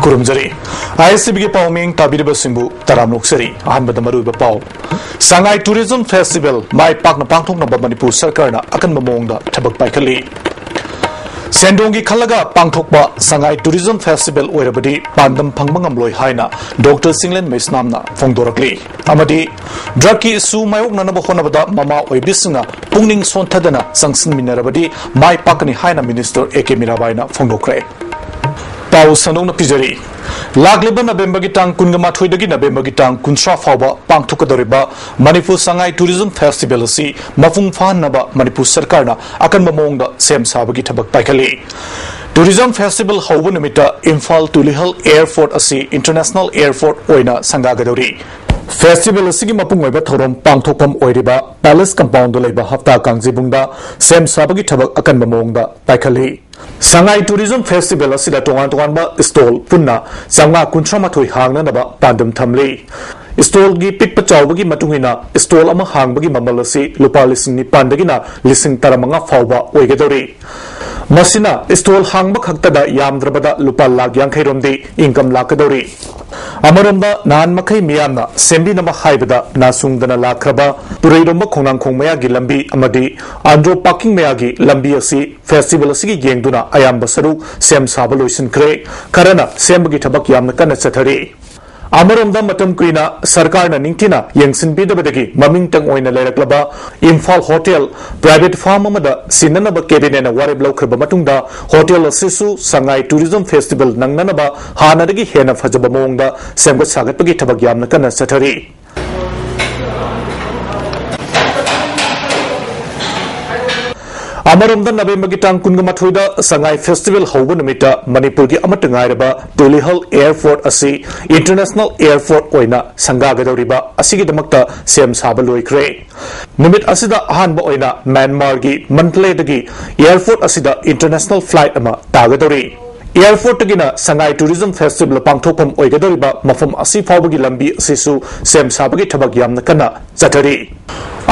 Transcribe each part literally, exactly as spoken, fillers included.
ꯈꯨꯔꯨꯝꯖꯔꯤ꯫ ꯑꯥꯏ ꯑꯦꯁ T ꯚꯤꯒꯤ ꯄꯥꯎꯃꯤꯡ ꯇꯥꯕꯤꯔꯤꯕꯁꯤꯡꯕꯨ ꯇꯔꯥꯝꯅ ꯑꯣꯛꯆꯔꯤ꯫ ꯑꯍꯥꯟꯕꯗ ꯃꯔꯨꯑꯣꯏꯕ ꯄꯥꯎ꯫ ꯁꯉꯥꯏ Tourism Festival ꯃꯥꯏ ꯄꯥꯛꯅ ꯄꯥꯡꯊꯣꯛꯅꯕ ꯃꯅꯤꯄꯨꯔ ꯁꯔꯀꯥꯔꯅ ꯑꯀꯟꯕ ꯃꯑꯣꯡꯗ ꯊꯕꯛ ꯄꯥꯏꯈꯠꯂꯤ꯫ ꯁꯦꯟꯗꯣꯡꯒꯤ ꯈꯜꯂꯒ ꯄꯥꯡꯊꯣꯛꯄ ꯁꯉꯥꯏ Tourism Festival ꯑꯣꯏꯔꯕꯗꯤ ꯄꯥꯟꯗꯝ ꯐꯪꯕ ꯉꯝꯂꯣꯏ ꯍꯥꯏꯅ ꯗꯣꯛꯇꯔ ꯆꯤꯡꯂꯦꯟ ꯃꯩꯁꯅꯥꯝꯅ ꯐꯣꯡꯗꯣꯔꯛꯂꯤ꯫ ꯑꯃꯗꯤ drugꯀꯤ issue ꯃꯥꯌꯣꯛꯅꯅꯕ ꯍꯣꯠꯅꯕꯗ ꯃꯃꯥ ꯑꯣꯏꯕꯤꯁꯤꯡꯅ ꯄꯨꯛꯅꯤꯡ ꯁꯣꯟꯊꯗꯅ ꯆꯪꯁꯤꯟꯃꯤꯟꯅꯔꯕꯗꯤ ꯃꯥꯏ ꯄꯥꯛꯀꯅꯤ ꯍꯥꯏꯅ ꯃꯤꯅꯤꯁꯇꯔ ꯑꯦ ꯀꯦ ꯃꯤꯔꯥꯕꯥꯏꯅ ꯐꯣꯡꯗꯣꯛꯈ꯭ꯔꯦ꯫ ꯄꯥꯎ ꯁꯟꯗꯣꯛꯅ ꯄꯤꯖꯔꯤ꯫ ꯂꯥꯛꯂꯤꯕ ꯅꯕꯦꯝꯕꯔꯒꯤ ꯇꯥꯡ ꯀꯨꯟꯒ ꯃꯥꯊꯣꯏꯗꯒꯤ ꯅꯕꯦꯝꯕꯔꯒꯤ ꯇꯥꯡ ꯀꯨꯟꯊ꯭ꯔꯥ ꯐꯥꯎꯕ ꯄꯥꯡꯊꯣꯛꯀꯗꯧꯔꯤꯕ ꯃꯅꯤꯄꯨꯔ ꯁꯉꯥꯏ Tourism Festival ꯑꯁꯤ ꯃꯄꯨꯡ ꯐꯥꯍꯟꯅꯕ ꯃꯅꯤꯄꯨꯔ ꯁꯔꯀꯥꯔꯅ ꯑꯀꯟꯕ ꯃꯑꯣꯡꯗ ꯁꯦꯝ ꯁꯥꯕꯒꯤ ꯊꯕꯛ ꯄꯥꯏꯈꯠꯂꯤ꯫ Tourism Festival ꯍꯧꯕ ꯅꯨꯃꯤꯠꯇ ꯏꯝꯐꯥꯜ ꯇꯨꯂꯤꯍꯜ Airport ꯑꯁꯤ International Airport ꯑꯣꯏꯅ ꯁꯪꯒꯥꯒꯗꯧꯔꯤ꯫ Festival ꯑꯁꯤꯒꯤ ꯃꯄꯨꯡ ꯑꯣꯏꯕ ꯊꯧꯔꯝ ꯄꯥꯡꯊꯣꯛꯐꯝ ꯑꯣꯏꯔꯤꯕ Palace Compoundꯗ ꯂꯩꯕ ꯍꯞꯇꯥ ꯀꯥꯡꯖꯩꯕꯨꯡꯗ ꯁꯦꯝ ꯁꯥꯕꯒꯤ ꯊꯕꯛ ꯑꯀꯟꯕ ꯃꯑꯣꯡꯗ ꯄꯥꯏꯈꯠꯂꯤ꯫ ꯁꯉꯥꯏ Tourism Festival ꯑꯁꯤꯗ ꯇꯣꯉꯥꯟ ꯇꯣꯉꯥꯟꯕ stall ꯄꯨꯟꯅ ꯆꯥꯝꯃꯉꯥ ꯀꯨꯟꯊ꯭ꯔꯥ ꯃꯥꯊꯣꯏ ꯍꯥꯡꯅꯅꯕ ꯄꯥꯟꯗꯝ ꯊꯝꯂꯤ꯫ Stallꯒꯤ ꯄꯤꯛꯄ ꯆꯥꯎꯕꯒꯤ ꯃꯇꯨꯡ ꯏꯟꯅ stall ꯑꯃ ꯍꯥꯡꯕꯒꯤ ꯃꯃꯜ ꯑꯁꯤ ꯂꯨꯄꯥ ꯂꯤꯁꯤꯡ ꯅꯤꯄꯥꯟꯗꯒꯤꯅ ꯂꯤꯁꯤꯡ ꯇꯔꯥꯃꯉꯥ ꯐꯥꯎꯕ ꯑꯣꯏꯒꯗꯧꯔꯤ꯫ ꯃꯁꯤꯅ stall ꯍꯥꯡꯕ ꯈꯛꯇꯗ ꯌꯥꯝꯗ꯭ꯔꯕꯗ ꯂꯨꯄꯥ ꯂꯥꯈ ꯌꯥꯡꯈꯩ ꯔꯣꯝꯗꯤ income ꯂꯥꯛꯀꯗꯧꯔꯤ꯫ ꯑꯃꯔꯣꯝꯗ ꯅꯍꯥꯟ ꯃꯈꯩ ꯃꯤꯌꯥꯝꯅ ꯁꯦꯝꯕꯤꯅꯕ ꯍꯥꯏꯕꯗ ꯅꯥꯆꯨꯡꯗꯅ ꯂꯥꯛꯈ꯭ꯔꯕ ꯄꯨꯔꯩꯔꯣꯝꯕ ꯈꯣꯡꯅꯥꯡꯈꯣꯡ ꯃꯌꯥꯒꯤ ꯂꯝꯕꯤ ꯑꯃꯗꯤ ꯑꯟꯗ꯭ꯔꯣ parking ꯃꯌꯥꯒꯤ ꯂꯝꯕꯤ ꯑꯁꯤ festival ꯑꯁꯤꯒꯤ ꯌꯦꯡꯗꯨꯅ ꯑꯌꯥꯝꯕ ꯁꯔꯨꯛ ꯁꯦꯝ ꯁꯥꯕ ꯂꯣꯏꯁꯤꯟꯈ꯭ꯔꯦ꯫ ꯈꯔꯅ ꯁꯦꯝꯕꯒꯤ ꯊꯕꯛ ꯌꯥꯝꯅ ꯀꯟꯅ ꯆꯠꯊꯔꯤ꯫ ꯑꯃꯔꯣꯝꯗ ꯃꯇꯝ ꯀꯨꯏꯅ ꯁꯔꯀꯥꯔꯅ ꯅꯤꯡꯊꯤꯅ ꯌꯦꯡꯁꯤꯟꯕꯤꯗꯕꯗꯒꯤ ꯃꯃꯤꯡꯇꯪ ꯑꯣꯏꯅ ꯂꯩꯔꯛꯂꯕ ꯏꯝꯐꯥꯜ ꯍꯣꯇꯦꯜ private firm ꯑꯃꯗ ꯁꯤꯟꯅꯅꯕ cabinetꯅ ꯋꯥꯔꯦꯞ ꯂꯧꯈ꯭ꯔꯕ ꯃꯇꯨꯡꯗ ꯍꯣꯇꯦꯜ ꯑꯁꯤꯁꯨ ꯁꯉꯥꯏ Tourism Festival ꯅꯪꯅꯅꯕ ꯍꯥꯟꯅꯗꯒꯤ ꯍꯦꯟꯅ ꯐꯖꯕ ꯃꯑꯣꯡꯗ ꯁꯦꯝꯒꯠ ꯁꯥꯒꯠꯄꯒꯤ ꯊꯕꯛ ꯌꯥꯝꯅ ꯀꯟꯅ ꯆꯠꯊꯔꯤ꯫ ꯑꯃꯔꯣꯝꯗ ꯅꯕꯦꯝꯕꯔꯒꯤ ꯇꯥꯡ ꯀꯨꯟꯒ ꯃꯥꯊꯣꯏꯗ ꯁꯉꯥꯏ Festival ꯍꯧꯕ ꯅꯨꯃꯤꯠꯇ ꯃꯅꯤꯄꯨꯔꯒꯤ ꯑꯃꯠꯇ ꯉꯥꯏꯔꯕ ꯇꯨꯂꯤꯍꯜ Airport ꯑꯁꯤ International Airport ꯑꯣꯏꯅ ꯁꯪꯒꯥꯒꯗꯧꯔꯤꯕ ꯑꯁꯤꯒꯤꯗꯃꯛꯇ ꯁꯦꯝ ꯁꯥꯕ ꯂꯣꯏꯈ꯭ꯔꯦ꯫ ꯅꯨꯃꯤꯠ ꯑꯁꯤꯗ ꯑꯍꯥꯟꯕ ꯑꯣꯏꯅ ꯃ꯭ꯌꯥꯟꯃꯥꯔꯒꯤ ꯃꯟꯗꯂꯦꯗꯒꯤ airport ꯑꯁꯤꯗ international flight ꯑꯃ ꯇꯥꯒꯗꯧꯔꯤ꯫ Airportꯇꯒꯤꯅ ꯁꯉꯥꯏ Tourism Festival ꯄꯥꯡꯊꯣꯛꯐꯝ ꯑꯣꯏꯒꯗꯧꯔꯤꯕ ꯃꯐꯝ ꯑꯁꯤ ꯐꯥꯎꯕꯒꯤ ꯂꯝꯕꯤ ꯑꯁꯤꯁꯨ ꯁꯦꯝ ꯁꯥꯕꯒꯤ ꯊꯕꯛ ꯌꯥꯝꯅ ꯀꯟꯅ ꯆꯠꯊꯔꯤ꯫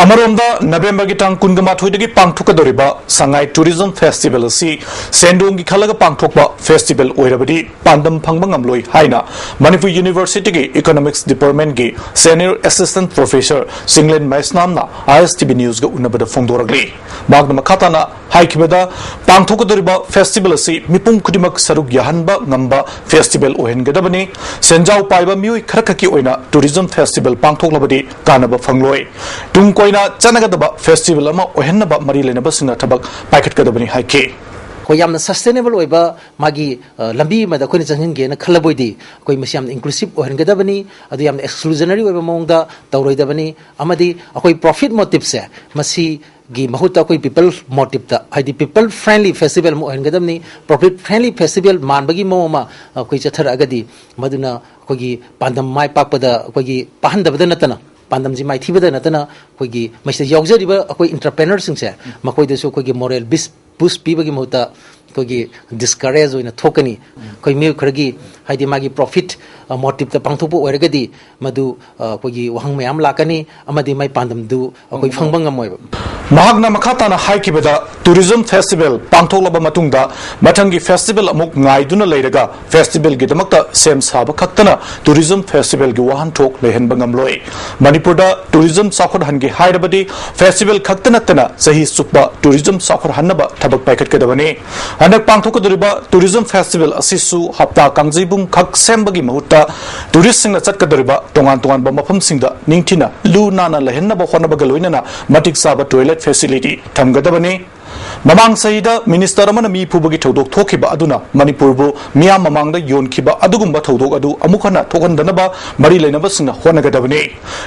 ꯑꯃꯔꯣꯝꯗ, ꯅꯕꯦꯝꯕꯔꯒꯤ ꯇꯥꯡ ꯀꯨꯟꯒ ꯃꯥꯊꯣꯏꯗꯒꯤ ꯄꯥꯡꯊꯣꯛꯀꯗꯧꯔꯤꯕ ꯁꯉꯥꯏ ꯇꯨꯔꯤꯖꯝ ꯐꯦꯁꯇꯤꯚꯦꯜ ꯑꯁꯤ ꯁꯦꯟꯗꯣꯡꯒꯤ ꯈꯜꯂꯒ ꯄꯥꯡꯊꯣꯛꯄ ꯐꯦꯁꯇꯤꯚꯦꯜ ꯑꯣꯏꯔꯕꯗꯤ ꯄꯥꯟꯗꯝ ꯐꯪꯕ ꯉꯝꯂꯣꯏ ꯍꯥꯏꯅ ꯃꯅꯤꯄꯨꯔ ꯌꯨꯅꯤꯚꯔꯁꯤꯇꯤꯒꯤ ꯏꯀꯣꯅꯣꯃꯤꯛꯁ ꯗꯤꯄꯥꯔꯠꯃꯦꯟꯒꯤ ꯁꯦꯅꯤꯌꯔ ꯑꯦꯁꯤꯁꯇꯦꯟꯠ ꯄ꯭ꯔꯣꯐꯦꯁꯔ ꯆꯤꯡꯂꯦꯟ ꯃꯩꯁꯅꯥꯝꯅ ꯑꯥꯏ ꯑꯦꯁ ꯇꯤ ꯚꯤ ꯅ꯭ꯌꯨꯁꯀ ꯎꯅꯕꯗ ꯐꯣꯡꯗꯣꯔꯛꯂꯤ꯫ ꯃꯍꯥꯛꯅ ꯃꯈꯥ ꯇꯥꯅ ꯍꯥꯏꯈꯤꯕꯗ, ꯄꯥꯡꯊꯣꯛꯀꯗꯧꯔꯤꯕ ꯐꯦꯁꯇꯤꯚꯦꯜ ꯑꯁꯤ ꯃꯤꯄꯨꯝ ꯈꯨꯗꯤꯡꯃꯛ ꯁꯔꯨꯛ ꯌꯥꯍꯟꯕ ꯉꯝꯕ ꯐꯦꯁꯇꯤꯚꯦꯜ ꯑꯣꯏꯍꯟꯒꯗꯕꯅꯤ꯫ ꯁꯦꯟꯖꯥꯎ ꯄꯥꯏꯕ ꯃꯤꯑꯣꯏ ꯈꯔꯈꯛꯀꯤ ꯑꯣꯏꯅ ꯇꯨꯔꯤꯖꯝ ꯐꯦꯁꯇꯤꯚꯦꯜ ꯄꯥꯡꯊꯣꯛꯂꯕꯗꯤ ꯀꯥꯟꯅꯕ ꯐꯪꯂꯣꯏ꯫ ꯇꯨꯡ ꯀꯣꯏꯅ ꯆꯠꯅꯒꯗꯕ ꯐꯦꯁꯇꯤꯚꯦꯜ ꯑꯃ ꯑꯣꯏꯍꯟꯅꯕ ꯃꯔꯤ ꯂꯩꯅꯕꯁꯤꯡꯅ ꯊꯕꯛ ꯄꯥꯏꯈꯠꯀꯗꯕꯅꯤ ꯍꯥꯏꯈꯤ꯫ ꯑꯩꯈꯣꯏ ꯌꯥꯝꯅ ꯁꯁꯇꯦꯅꯦꯕꯜ ꯑꯣꯏꯕ ꯃꯥꯒꯤ, ꯑ, ꯂꯝꯕꯤ ꯑꯃꯗ ꯑꯩꯈꯣꯏꯅ ꯆꯪꯍꯟꯒꯦꯅ ꯈꯜꯂꯕ ꯑꯣꯏꯗꯤ, ꯑꯩꯈꯣꯏ ꯃꯁꯤ ꯌꯥꯝꯅ ꯏꯟꯀ꯭ꯂꯨꯁꯤꯞ ꯑꯣꯏꯍꯟꯒꯗꯕꯅꯤ, ꯑꯗꯨ ꯌꯥꯝꯅ ꯑꯦꯛꯁꯀ꯭ꯂꯨꯖꯅꯔꯤ ꯑꯣꯏꯕ ꯃꯑꯣꯡꯗ ꯇꯧꯔꯣꯏꯗꯕꯅꯤ, ꯑꯃꯗꯤ ꯑꯩꯈꯣꯏ ꯄ꯭ꯔꯣꯐꯤꯠ ꯃꯣꯇꯤꯞꯁꯦ, ꯃꯁꯤꯒꯤ ꯃꯍꯨꯠꯇ ꯑꯩꯈꯣꯏ ꯄꯤꯄꯜ ꯃꯣꯇꯤꯞꯇ, ꯍꯥꯏꯗꯤ ꯄꯤꯄꯜ ꯐ꯭ꯔꯦꯟꯂꯤ ꯐꯦꯁꯇꯤꯚꯦꯜ ꯑꯃ ꯑꯣꯏꯍꯟꯒꯗꯕꯅꯤ꯫ ꯄ꯭ꯔꯣꯐꯤꯠ ꯐ꯭ꯔꯦꯟꯂꯤ ꯐꯦꯁꯇꯤꯚꯦꯜ ꯃꯥꯟꯕꯒꯤ ꯃꯑꯣꯡ ꯑꯃ ꯑꯩꯈꯣꯏ ꯆꯠꯊꯔꯛꯑꯒꯗꯤ, ꯃꯗꯨꯅ ꯑꯩꯈꯣꯏꯒꯤ ꯄꯥꯟꯗꯝ ꯃꯥꯏ ꯄꯥꯛꯄꯗ ꯑꯩꯈꯣꯏꯒꯤ ꯄꯥꯍꯟꯗꯕꯗ ꯅꯠꯇꯅ, ꯄꯥꯟꯗꯝꯁꯤ ꯃꯥꯏꯊꯤꯕꯗ ꯅꯠꯇꯅ, ꯑꯩꯈꯣꯏꯒꯤ ꯃꯁꯤꯗ ꯌꯥꯎꯖꯔꯤꯕ ꯑꯩꯈꯣꯏ ꯏꯟꯇꯔꯄ꯭ꯔꯦꯅꯔꯁꯤꯡꯁꯦ, ꯃꯈꯣꯏꯗꯁꯨ ꯑꯩꯈꯣꯏꯒꯤ ꯃꯣꯔꯦꯜ ꯕꯤꯁ ꯕꯨꯁ ꯄꯤꯕꯒꯤ ꯃꯍꯨꯠꯇ ꯑꯩꯈꯣꯏꯒꯤ ꯗꯤꯁꯀꯔꯦꯖ ꯑꯣꯏꯅ ꯊꯣꯛꯀꯅꯤ꯫ ꯑꯩꯈꯣꯏ ꯃꯤꯑꯣꯏ ꯈꯔꯒꯤ, ꯍꯥꯏꯗꯤ ꯃꯥꯒꯤ ꯄ꯭ꯔꯣꯐꯤꯠ ꯃꯣꯇꯤꯞꯇ ꯄꯥꯡꯊꯣꯛꯄ ꯑꯣꯏꯔꯒꯗꯤ, ꯃꯗꯨ, ꯑ, ꯑꯩꯈꯣꯏꯒꯤ ꯋꯥꯍꯪ ꯃꯌꯥꯝ ꯂꯥꯛꯀꯅꯤ, ꯑꯃꯗꯤ ꯃꯥꯏ ꯄꯥꯟꯗꯝꯗꯨ ꯑꯩꯈꯣꯏ ꯐꯪꯕ ꯉꯝꯃꯣꯏꯕ꯫ ꯃꯍꯥꯛꯅ ꯃꯈꯥ ꯇꯥꯅ ꯍꯥꯏꯈꯤꯕꯗ, ꯇꯨꯔꯤꯖꯝ ꯐꯦꯁꯇꯤꯚꯦꯜ ꯄꯥꯡꯊꯣꯛꯂꯕ ꯃꯇꯨꯡꯗ ꯃꯊꯪꯒꯤ ꯐꯦꯁꯇꯤꯚꯦꯜ ꯑꯃꯨꯛ ꯉꯥꯏꯗꯨꯅ ꯂꯩꯔꯒ ꯐꯦꯁꯇꯤꯚꯦꯜꯒꯤꯗꯃꯛꯇ ꯁꯦꯝ ꯁꯥꯕ ꯈꯛꯇꯅ ꯇꯨꯔꯤꯖꯝ ꯐꯦꯁꯇꯤꯚꯦꯜꯒꯤ ꯋꯥꯍꯟꯊꯣꯛ ꯂꯩꯍꯟꯕ ꯉꯝꯂꯣꯏ꯫ ꯃꯅꯤꯄꯨꯔꯗ ꯇꯨꯔꯤꯖꯝ ꯆꯥꯎꯈꯠꯍꯟꯒꯦ ꯍꯥꯏꯔꯕꯗꯤ ꯐꯦꯁꯇꯤꯚꯦꯜ ꯈꯛꯇ ꯅꯠꯇꯅ ꯆꯍꯤ ꯆꯨꯞꯄ ꯇꯨꯔꯤꯖꯝ ꯆꯥꯎꯈꯠꯍꯟꯅꯕ ꯊꯕꯛ ꯄꯥꯏꯈꯠꯀꯗꯕꯅꯤ꯫ ꯍꯟꯗꯛ ꯄꯥꯡꯊꯣꯛꯀꯗꯧꯔꯤꯕ ꯇꯨꯔꯤꯖꯝ ꯐꯦꯁꯇꯤꯚꯦꯜ ꯑꯁꯤꯁꯨ ꯍꯞꯇꯥ ꯀꯥꯡꯖꯩꯕꯨꯡ ꯈꯛ ꯁꯦꯝꯕꯒꯤ ꯃꯍꯨꯠꯇ ꯇꯨꯔꯤꯁꯁꯤꯡꯅ ꯆꯠꯀꯗꯧꯔꯤꯕ ꯇꯣꯉꯥꯟ ꯇꯣꯉꯥꯟꯕ ꯃꯐꯝꯁꯤꯡꯗ ꯅꯤꯡꯊꯤꯅ ꯂꯨ ꯅꯥꯟꯅ ꯂꯩꯍꯟꯅꯕ ꯍꯣꯠꯅꯕꯒ ꯂꯣꯏꯅꯅ ꯃꯇꯤꯛ ꯆꯥꯕ ꯇꯣꯏꯂꯦꯠ ꯐꯦꯁꯤꯂꯤꯇꯤ ꯊꯝꯒꯗꯕꯅꯤ꯫ ꯃꯃꯥꯡ ꯆꯍꯤꯗ ꯃꯤꯅꯤꯁꯇꯔ ꯑꯃꯅ ꯃꯤ ꯐꯨꯕꯒꯤ ꯊꯧꯗꯣꯛ ꯊꯣꯛꯈꯤꯕ ꯑꯗꯨꯅ ꯃꯅꯤꯄꯨꯔꯕꯨ ꯃꯤꯌꯥꯝ ꯃꯃꯥꯡꯗ ꯌꯣꯟꯈꯤꯕ ꯑꯗꯨꯒꯨꯝꯕ ꯊꯧꯗꯣꯛ ꯑꯗꯨ ꯑꯃꯨꯛ ꯍꯟꯅ ꯊꯣꯛꯍꯟꯗꯅꯕ ꯃꯔꯤ ꯂꯩꯅꯕꯁꯤꯡꯅ ꯍꯣꯠꯅꯒꯗꯕꯅꯤ꯫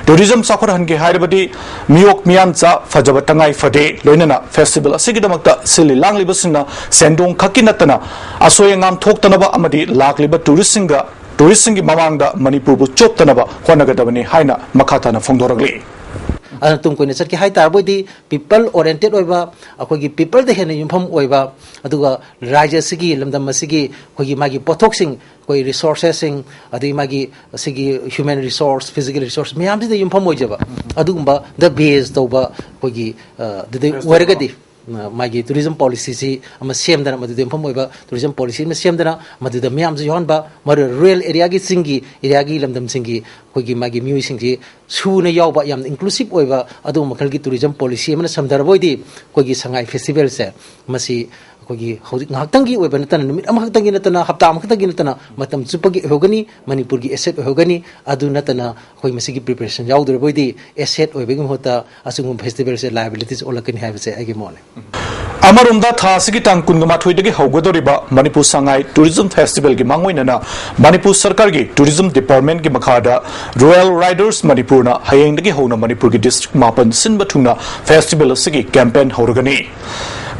ꯇꯨꯔꯤꯖꯝ ꯆꯥꯎꯈꯠꯍꯟꯒꯦ ꯍꯥꯏꯔꯕꯗꯤ ꯃꯤꯑꯣꯛ ꯃꯤꯌꯥꯟꯆꯥ ꯐꯖꯕ ꯇꯉꯥꯏ ꯐꯗꯦ꯫ ꯂꯣꯏꯅꯅ ꯐꯦꯁꯇꯤꯚꯦꯜ ꯑꯁꯤꯒꯤꯗꯃꯛꯇ ꯁꯤꯜꯂꯤ ꯂꯥꯡꯂꯤꯕꯁꯤꯡꯅ ꯁꯦꯟꯗꯣꯡ ꯈꯛꯀꯤ ꯅꯠꯇꯅ ꯑꯁꯣꯏ ꯑꯉꯥꯝ ꯊꯣꯛꯇꯅꯕ ꯑꯃꯗꯤ ꯂꯥꯛꯂꯤꯕ ꯇꯨꯔꯤꯁꯁꯤꯡꯒ, ꯇꯨꯔꯤꯁꯁꯤꯡꯒꯤ ꯃꯃꯥꯡꯗ ꯃꯅꯤꯄꯨꯔꯕꯨ ꯆꯣꯞꯇꯅꯕ ꯍꯣꯠꯅꯒꯗꯕꯅꯤ ꯍꯥꯏꯅ ꯃꯈꯥ ꯇꯥꯅ ꯐꯣꯡꯗꯣꯔꯛꯂꯤ꯫ ꯑꯗꯨꯅ ꯇꯨꯡ ꯀꯣꯏꯅ ꯆꯠꯀꯦ ꯍꯥꯏ ꯇꯥꯔꯕꯣꯏꯗꯤ, ꯄꯤꯄꯜ ꯑꯣꯔꯤꯌꯦꯟꯇꯦꯠ ꯑꯣꯏꯕ, ꯑꯩꯈꯣꯏꯒꯤ ꯄꯤꯄꯜꯗ ꯍꯦꯟꯅ ꯌꯨꯝꯐꯝ ꯑꯣꯏꯕ, ꯑꯗꯨꯒ ꯔꯥꯖ꯭ꯌ ꯑꯁꯤꯒꯤ, ꯂꯝꯗꯝ ꯑꯁꯤꯒꯤ ꯑꯩꯈꯣꯏꯒꯤ ꯃꯥꯒꯤ ꯄꯣꯠꯊꯣꯛꯁꯤꯡ, ꯑꯩꯈꯣꯏ ꯔꯤꯁꯣꯔꯁꯦꯁꯁꯤꯡ, ꯑꯗꯒꯤ ꯃꯥꯒꯤ ꯑꯁꯤꯒꯤ human resource, physical resource ꯃꯌꯥꯝꯁꯤꯗ ꯌꯨꯝꯐꯝ ꯑꯣꯏꯖꯕ, ꯑꯗꯨꯒꯨꯝꯕꯗ ꯕꯦꯖ ꯇꯧꯕ ꯑꯩꯈꯣꯏꯒꯤ, ꯑ, ꯑꯗꯨꯗꯩ ꯑꯣꯏꯔꯒꯗꯤ, ꯑ, ꯃꯥꯒꯤ ꯇꯨꯔꯤꯖꯝ ꯄꯣꯂꯤꯁꯤꯁꯤ ꯑꯃ ꯁꯦꯝꯗꯅ, ꯃꯗꯨꯗ ꯌꯨꯝꯐꯝ ꯑꯣꯏꯕ ꯇꯨꯔꯤꯖꯝ ꯄꯣꯂꯤꯁꯤ ꯑꯃ ꯁꯦꯝꯗꯅ, ꯃꯗꯨꯗ ꯃꯤꯌꯥꯝꯁꯨ ꯌꯥꯎꯍꯟꯕ, ꯃꯔꯨ ꯑꯣꯏꯅ ꯔꯨꯔꯦꯜ ꯑꯦꯔꯤꯌꯥꯒꯤ, ꯆꯤꯡꯒꯤ ꯑꯦꯔꯤꯌꯥꯒꯤ ꯂꯝꯗꯝꯁꯤꯡꯒꯤ ꯑꯩꯈꯣꯏꯒꯤ ꯃꯥꯒꯤ ꯃꯤꯑꯣꯏꯁꯤꯡꯁꯤ ꯁꯨꯅ ꯌꯥꯎꯕ, ꯌꯥꯝꯅ ꯏꯟꯀ꯭ꯂꯨꯁꯤꯞ ꯑꯣꯏꯕ ꯑꯗꯨꯒꯨꯝꯕ ꯃꯈꯜꯒꯤ ꯇꯨꯔꯤꯖꯝ ꯄꯣꯂꯤꯁꯤ ꯑꯃꯅ ꯁꯝꯊꯔꯕ ꯑꯣꯏꯗꯤ, ꯑꯩꯈꯣꯏꯒꯤ ꯁꯉꯥꯏ ꯐꯦꯁꯇꯤꯚꯦꯜꯁꯦ ꯃꯁꯤ ꯑꯩꯈꯣꯏꯒꯤ ꯍꯧꯖꯤꯛ ꯉꯥꯏꯍꯥꯛꯇꯪꯒꯤ ꯑꯣꯏꯕ ꯅꯠꯇꯅ, ꯅꯨꯃꯤꯠ ꯑꯃꯈꯛꯇꯪꯒꯤ ꯅꯠꯇꯅ, ꯍꯞꯇꯥ ꯑꯃꯈꯛꯇꯪꯒꯤ ꯅꯠꯇꯅ, ꯃꯇꯝ ꯆꯨꯞꯄꯒꯤ ꯑꯣꯏꯍꯧꯒꯅꯤ, ꯃꯅꯤꯄꯨꯔꯒꯤ ꯑꯦꯁꯦꯠ ꯑꯣꯏꯍꯧꯒꯅꯤ꯫ ꯑꯗꯨ ꯅꯠꯇꯅ ꯑꯩꯈꯣꯏ ꯃꯁꯤꯒꯤ ꯄ꯭ꯔꯤꯄꯦꯔꯦꯁꯟ ꯌꯥꯎꯗ꯭ꯔꯕ ꯑꯣꯏꯗꯤ, ꯑꯦꯁꯦꯠ ꯑꯣꯏꯕꯒꯤ ꯃꯍꯨꯠꯇ ꯑꯁꯤꯒꯨꯝꯕ ꯐꯦꯁꯇꯤꯚꯦꯜꯁꯦ ꯂꯥꯏꯕꯤꯂꯤꯇꯤꯁ ꯑꯣꯜꯂꯛꯀꯅꯤ ꯍꯥꯏꯕꯁꯦ ꯑꯩꯒꯤ ꯃꯣꯠꯅꯤ꯫ ꯑꯃꯔꯣꯝꯗ, ꯊꯥ ꯑꯁꯤꯒꯤ ꯇꯥꯡ ꯀꯨꯟꯒ ꯃꯥꯊꯣꯏꯗꯒꯤ ꯍꯧꯒꯗꯧꯔꯤꯕ ꯃꯅꯤꯄꯨꯔ ꯁꯉꯥꯏ ꯇꯨꯔꯤꯖꯝ ꯐꯦꯁꯇꯤꯚꯦꯜꯒꯤ ꯃꯥꯡꯑꯣꯏꯅꯅ ꯃꯅꯤꯄꯨꯔ ꯁꯔꯀꯥꯔꯒꯤ ꯇꯨꯔꯤꯖꯝ ꯗꯤꯄꯥꯔꯠꯃꯦꯟꯒꯤ ꯃꯈꯥꯗ ꯔꯣꯌꯦꯜ ꯔꯥꯏꯗꯔꯁ ꯃꯅꯤꯄꯨꯔꯅ ꯍꯌꯦꯡꯗꯒꯤ ꯍꯧꯅ ꯃꯅꯤꯄꯨꯔꯒꯤ ꯗꯤꯁꯇ꯭ꯔꯤꯛ ꯃꯥꯄꯟ ꯁꯤꯟꯕ ꯊꯨꯡꯅ ꯐꯦꯁꯇꯤꯚꯦꯜ ꯑꯁꯤꯒꯤ ꯀꯦꯝꯄꯦꯟ ꯍꯧꯔꯒꯅꯤ꯫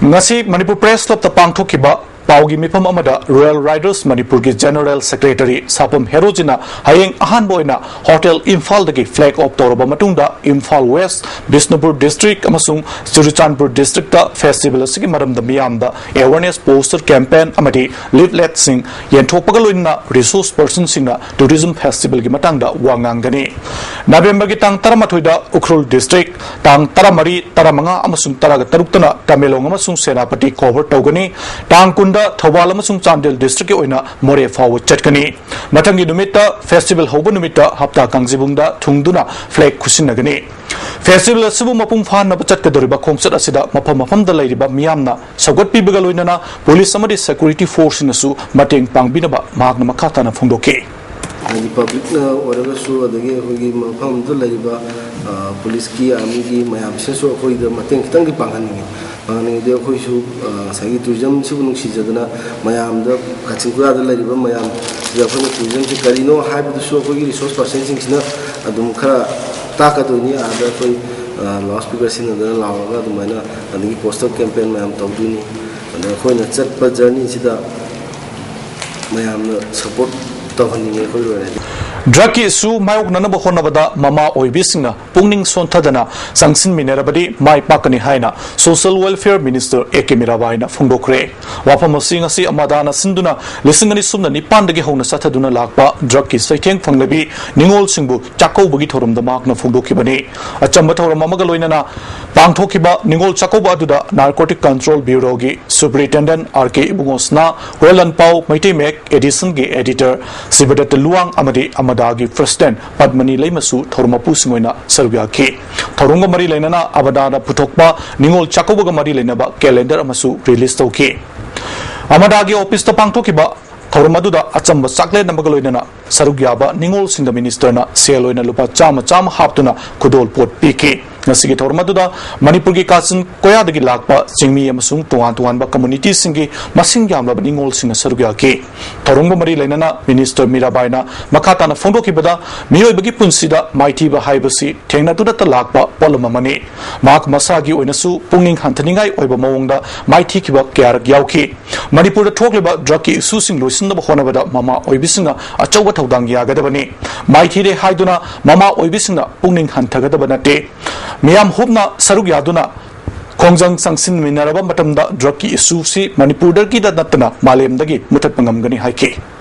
ꯉꯁꯤ ꯃꯅꯤꯄꯨꯔ ꯄ꯭ꯔꯦꯁ ꯀ꯭ꯂꯕꯇ ꯄꯥꯡꯊꯣꯛꯈꯤꯕ ꯄꯥꯎꯒꯤ ꯃꯤꯐꯝ ꯑꯃꯗ ꯔꯣꯌꯦꯜ ꯔꯥꯏꯗꯔꯁ ꯃꯅꯤꯄꯨꯔꯒꯤ ꯖꯦꯅꯔꯦꯜ ꯁꯦꯀ꯭ꯔꯦꯇꯔꯤ ꯁꯥꯄꯝ ꯍꯦꯔꯣꯖꯤꯅ ꯍꯌꯦꯡ ꯑꯍꯥꯟꯕ ꯑꯣꯏꯅ ꯍꯣꯇꯦꯜ ꯏꯝꯐꯥꯜꯗꯒꯤ ꯐ꯭ꯂꯦꯒ ꯑꯣꯐ ꯇꯧꯔꯕ ꯃꯇꯨꯡꯗ ꯏꯝꯐꯥꯜ ꯋꯦꯁ, ꯕꯤꯁꯅꯨꯄꯨꯔ ꯗꯤꯁꯇ꯭ꯔꯤꯛ ꯑꯃꯁꯨꯡ ꯆꯨꯔꯆꯥꯟꯄꯨꯔ ꯗꯤꯁꯇ꯭ꯔꯤꯛꯇ ꯐꯦꯁꯇꯤꯚꯦꯜ ꯑꯁꯤꯒꯤ ꯃꯔꯝꯗ ꯃꯤꯌꯥꯝꯗ ꯑꯦꯋꯦꯔꯅꯦꯁ ꯄꯣꯁꯇꯔ ꯀꯦꯝꯄꯦꯟ ꯑꯃꯗꯤ ꯂꯤꯐꯂꯦꯠꯁꯤꯡ ꯌꯦꯟꯊꯣꯛꯄꯒ ꯂꯣꯏꯅꯅ ꯔꯤꯁꯣꯔꯁ ꯄꯔꯁꯟꯁꯤꯡꯅ ꯇꯨꯔꯤꯖꯝ ꯐꯦꯁꯇꯤꯚꯦꯜꯒꯤ ꯃꯇꯥꯡꯗ ꯋꯥ ꯉꯥꯡꯒꯅꯤ꯫ ꯅꯕꯦꯝꯕꯔꯒꯤ ꯇꯥꯡ ꯇꯔꯥꯃꯥꯊꯣꯏꯗ ꯎꯈ꯭ꯔꯨꯜ ꯗꯤꯁꯇ꯭ꯔꯤꯛ, ꯇꯥꯡ ꯇꯔꯥꯃꯔꯤ, ꯇꯔꯥꯃꯉꯥ ꯑꯃꯁꯨꯡ ꯇꯔꯥꯒ ꯇꯔꯨꯛꯇꯅ ꯇꯃꯦꯡꯂꯣꯡ ꯑꯃꯁꯨꯡ ꯁꯦꯅꯥꯄꯇꯤ ꯀꯣꯚꯔ ꯇꯧꯒꯅꯤ꯫ ꯇꯥꯡ ꯀꯨꯟꯗ ꯊꯧꯕꯥꯜ ꯑꯃꯁꯨꯡ ꯆꯥꯟꯗꯦꯜ ꯗꯤꯁꯇ꯭ꯔꯤꯛꯀꯤ ꯑꯣꯏꯅ ꯃꯣꯔꯦ ꯐꯥꯎꯕ ꯆꯠꯀꯅꯤ꯫ ꯃꯊꯪꯒꯤ ꯅꯨꯃꯤꯠꯇ, ꯐꯦꯁꯇꯤꯚꯦꯜ ꯍꯧꯕ ꯅꯨꯃꯤꯠꯇ, ꯍꯞꯇꯥ ꯀꯥꯡꯖꯤꯕꯨꯡꯗ ꯊꯨꯡꯗꯨꯅ ꯐ꯭ꯂꯦꯒ ꯈꯨꯠꯁꯤꯟꯅꯒꯅꯤ꯫ ꯐꯦꯁꯇꯤꯚꯦꯜ ꯑꯁꯤꯕꯨ ꯃꯄꯨꯡ ꯐꯥꯍꯟꯅꯕ ꯆꯠꯀꯗꯧꯔꯤꯕ ꯈꯣꯡꯆꯠ ꯑꯁꯤꯗ ꯃꯐꯝ ꯃꯐꯝꯗ ꯂꯩꯔꯤꯕ ꯃꯤꯌꯥꯝꯅ ꯁꯧꯒꯠꯄꯤꯕꯒ ꯂꯣꯏꯅꯅ ꯄꯨꯂꯤꯁ ꯑꯃꯗꯤ ꯁꯦꯀ꯭ꯌꯨꯔꯤꯇꯤ ꯐꯣꯔꯁꯁꯤꯡꯅꯁꯨ ꯃꯇꯦꯡ ꯄꯥꯡꯕꯤꯅꯕ ꯃꯍꯥꯛꯅ ꯃꯈꯥ ꯇꯥꯅ ꯐꯣꯡꯗꯣꯛꯈꯤ꯫ ꯍꯥꯏꯗꯤ ꯄꯕ꯭ꯂꯤꯛꯅ ꯑꯣꯏꯔꯒꯁꯨ, ꯑꯗꯒꯤ ꯑꯩꯈꯣꯏꯒꯤ ꯃꯐꯝꯗꯨꯗ ꯂꯩꯔꯤꯕ, ꯑ, ꯄꯨꯂꯤꯁꯀꯤ, ꯑꯥꯔꯃꯤꯒꯤ ꯃꯌꯥꯝꯁꯤꯅꯁꯨ ꯑꯩꯈꯣꯏꯗ ꯃꯇꯦꯡ ꯈꯤꯇꯪꯗꯤ ꯄꯥꯡꯍꯟꯅꯤꯡꯉꯤ꯫ ꯄꯥꯡꯍꯟꯅꯤꯡꯉꯤꯗꯤ ꯑꯩꯈꯣꯏꯁꯨ, ꯑ, ꯉꯁꯥꯏꯒꯤ ꯇꯨꯔꯤꯖꯝꯁꯤꯕꯨ ꯅꯨꯡꯁꯤꯖꯗꯅ ꯃꯌꯥꯝꯗ, ꯀꯥꯆꯤꯟ ꯀꯣꯌꯥꯗ ꯂꯩꯔꯤꯕ ꯃꯌꯥꯝꯁꯤꯗ ꯑꯩꯈꯣꯏꯅ ꯇꯨꯔꯤꯖꯝꯁꯤ ꯀꯔꯤꯅꯣ ꯍꯥꯏꯕꯗꯨꯁꯨ ꯑꯩꯈꯣꯏꯒꯤ ꯔꯤꯁꯣꯔꯁ ꯄꯔꯁꯟꯁꯤꯡꯁꯤꯅ ꯑꯗꯨꯝ ꯈꯔ ꯇꯥꯛꯀꯗꯣꯏꯅꯤ꯫ ꯑꯥꯗ ꯑꯩꯈꯣꯏ, ꯑ, ꯂꯥꯎꯠ ꯁ꯭ꯄꯤꯀꯔ ꯁꯤꯖꯤꯟꯅꯗꯅ ꯂꯥꯎꯔꯒ ꯑꯗꯨꯃꯥꯏꯅ, ꯑꯗꯒꯤ ꯄꯣꯁꯇꯔ ꯀꯦꯝꯄꯦꯟ ꯃꯌꯥꯝ ꯇꯧꯗꯣꯏꯅꯤ꯫ ꯑꯗ ꯑꯩꯈꯣꯏꯅ ꯆꯠꯄ ꯖꯔꯅꯤꯁꯤꯗ ꯃꯌꯥꯝꯅ ꯁꯞꯄꯣꯔꯠ ꯇꯧꯍꯟꯅꯤꯡꯉꯦ ꯑꯩꯈꯣꯏꯒꯤ ꯑꯣꯏꯅꯗꯤ꯫ ꯗ꯭ꯔꯒꯀꯤ ꯏꯁꯨ ꯃꯥꯌꯣꯛꯅꯅꯕ ꯍꯣꯠꯅꯕꯗ ꯃꯃꯥ ꯑꯣꯏꯕꯤꯁꯤꯡꯅ ꯄꯨꯛꯅꯤꯡ ꯁꯣꯟꯊꯗꯅ ꯆꯪꯁꯤꯟꯃꯤꯟꯅꯔꯕꯗꯤ ꯃꯥꯏ ꯄꯥꯛꯀꯅꯤ ꯍꯥꯏꯅ social welfare minister A K ꯃꯤꯔꯥꯕꯥꯏꯅ ꯐꯣꯡꯗꯣꯛꯈ꯭ꯔꯦ꯫ ꯋꯥꯐꯝ ꯑꯁꯤ ꯉꯁꯤ ꯑꯃꯗꯥꯅ ꯁꯤꯟꯗꯨꯅ ꯂꯤꯁꯤꯡ ꯑꯅꯤ ꯁꯨꯞꯅ ꯅꯤꯄꯥꯟꯗꯒꯤ ꯍꯧꯅ ꯆꯠꯊꯗꯨꯅ ꯂꯥꯛꯄ ꯗ꯭ꯔꯒꯀꯤ ꯆꯩꯊꯦꯡ ꯐꯪꯂꯕꯤ ꯅꯤꯉꯣꯜꯁꯤꯡꯕꯨ ꯆꯥꯛꯀꯧꯕꯒꯤ ꯊꯧꯔꯝꯗ ꯃꯍꯥꯛꯅ ꯐꯣꯡꯗꯣꯛꯈꯤꯕꯅꯤ꯫ ꯑꯆꯝꯕ ꯊꯧꯔꯝ ꯑꯃꯒ ꯂꯣꯏꯅꯅ ꯄꯥꯡꯊꯣꯛꯈꯤꯕ ꯅꯤꯉꯣꯜ ꯆꯥꯛꯀꯧꯕ ꯑꯗꯨꯗ ꯅꯥꯔꯀꯣꯇꯤꯛ ꯀꯟꯇ꯭ꯔꯣꯜ ꯕ꯭ꯌꯨꯔꯣꯒꯤ ꯁꯨꯄꯔꯤꯟꯇꯦꯟꯗꯦꯟꯠ ꯑꯥꯔ ꯀꯦ ꯏꯕꯨꯡꯉꯣꯁꯅꯥ, ꯍꯨꯔꯦꯜ ꯂꯥꯟꯄꯥꯎ ꯃꯩꯇꯩ ꯃꯌꯦꯛ ꯑꯦꯗꯤꯁꯟꯒꯤ ꯑꯦꯗꯤꯇꯔ ꯁꯤꯕꯗꯠꯇ ꯂꯨꯋꯥꯡ ꯑꯃꯗꯤ ꯑꯃꯗꯥꯒꯤ ꯄ꯭ꯔꯁꯤꯗꯦꯟꯠ ꯄꯗꯃꯅꯤ ꯂꯩꯃꯁꯨ ꯊꯧꯔꯝ ꯃꯄꯨꯁꯤꯡ ꯑꯣꯏꯅ ꯁꯔꯨꯛ ꯌꯥꯈꯤ꯫ ꯊꯧꯔꯝꯒ ꯃꯔꯤ ꯂꯩꯅꯅ ꯑꯃꯗꯥꯅ ꯄꯨꯊꯣꯛꯄ ꯅꯤꯉꯣꯜ ꯆꯥꯛꯀꯧꯕꯒ ꯃꯔꯤ ꯂꯩꯅꯕ ꯀꯦꯂꯦꯟꯗꯔ ꯑꯃꯁꯨ ꯔꯤꯂꯤꯖ ꯇꯧꯈꯤ꯫ ꯑꯃꯗꯥꯒꯤ ꯑꯣꯐꯤꯁꯇ ꯄꯥꯡꯊꯣꯛꯈꯤꯕ ꯊꯧꯔꯝ ꯑꯗꯨꯗ ꯑꯆꯝꯕ ꯆꯥꯛꯂꯦꯟ ꯑꯃꯒ ꯂꯣꯏꯅꯅ ꯁꯔꯨꯛ ꯌꯥꯕ ꯅꯤꯉꯣꯜꯁꯤꯡꯗ ꯃꯤꯅꯤꯁꯇꯔꯅ ꯁꯦꯜ ꯑꯣꯏꯅ ꯂꯨꯄꯥ ꯆꯥꯝꯃ ꯆꯥꯝꯃ ꯍꯥꯞꯇꯨꯅ ꯈꯨꯗꯣꯜ ꯄꯣꯠ ꯄꯤꯈꯤ꯫ ꯉꯁꯤꯒꯤ ꯊꯧꯔꯝ ꯑꯗꯨꯗ ꯃꯅꯤꯄꯨꯔꯒꯤ ꯀꯥꯆꯤꯟ ꯀꯣꯌꯥꯗꯒꯤ ꯂꯥꯛꯄ ꯆꯤꯡꯃꯤ ꯑꯃꯁꯨꯡ ꯇꯣꯉꯥꯟ ꯇꯣꯉꯥꯟꯕ ꯀꯝꯃꯨꯅꯤꯇꯤꯁꯤꯡꯒꯤ ꯃꯁꯤꯡ ꯌꯥꯝꯂꯕ ꯅꯤꯉꯣꯜꯁꯤꯡꯅ ꯁꯔꯨꯛ ꯌꯥꯈꯤ꯫ ꯊꯧꯔꯝꯒ ꯃꯔꯤ ꯂꯩꯅꯅ ꯃꯤꯅꯤꯁꯇꯔ ꯃꯤꯔꯥꯕꯥꯏꯅ ꯃꯈꯥ ꯇꯥꯅ ꯐꯣꯡꯗꯣꯛꯈꯤꯕꯗ, ꯃꯤꯑꯣꯏꯕꯒꯤ ꯄꯨꯟꯁꯤꯗ ꯃꯥꯏꯊꯤꯕ ꯍꯥꯏꯕꯁꯤ ꯊꯦꯡꯅꯗꯨꯅꯇ ꯂꯥꯛꯄ ꯄꯣꯠꯂꯝ ꯑꯃꯅꯤ꯫ ꯃꯍꯥꯛ ꯃꯁꯥꯒꯤ ꯑꯣꯏꯅꯁꯨ ꯄꯨꯛꯅꯤꯡ ꯍꯟꯊꯅꯤꯡꯉꯥꯏ ꯑꯣꯏꯕ ꯃꯑꯣꯡꯗ ꯃꯥꯏꯊꯤꯈꯤꯕ ꯀꯌꯥꯔꯛ ꯌꯥꯎꯈꯤ꯫ ꯃꯅꯤꯄꯨꯔꯗ ꯊꯣꯛꯂꯤꯕ ꯗ꯭ꯔꯒꯀꯤ ꯏꯁꯨꯁꯤꯡ ꯂꯣꯏꯁꯤꯟꯅꯕ ꯍꯣꯠꯅꯕꯗ ꯃꯃꯥ ꯑꯣꯏꯕꯤꯁꯤꯡꯅ ꯑꯆꯧꯕ ꯊꯧꯗꯥꯡ ꯌꯥꯒꯗꯕꯅꯤ꯫ ꯃꯥꯏꯊꯤꯔꯦ ꯍꯥꯏꯗꯨꯅ ꯃꯃꯥ ꯑꯣꯏꯕꯤꯁꯤꯡꯅ ꯄꯨꯛꯅꯤꯡ ꯍꯟꯊꯒꯗꯕ ꯅꯠꯇꯦ꯫ ꯃꯤꯌꯥꯝ ꯍꯨꯞꯅ ꯁꯔꯨꯛ ꯌꯥꯗꯨꯅ ꯈꯣꯡꯖꯪ ꯆꯪꯁꯤꯟꯃꯤꯟꯅꯔꯕ ꯃꯇꯝꯗ ꯗ꯭ꯔꯒꯀꯤ ꯏꯁꯨꯁꯤ ꯃꯅꯤꯄꯨꯔꯗꯒꯤꯗ ꯅꯠꯇꯅ ꯃꯥꯂꯦꯝꯗꯒꯤ ꯃꯨꯊꯠꯄ ꯉꯝꯒꯅꯤ ꯍꯥꯏꯈꯤ꯫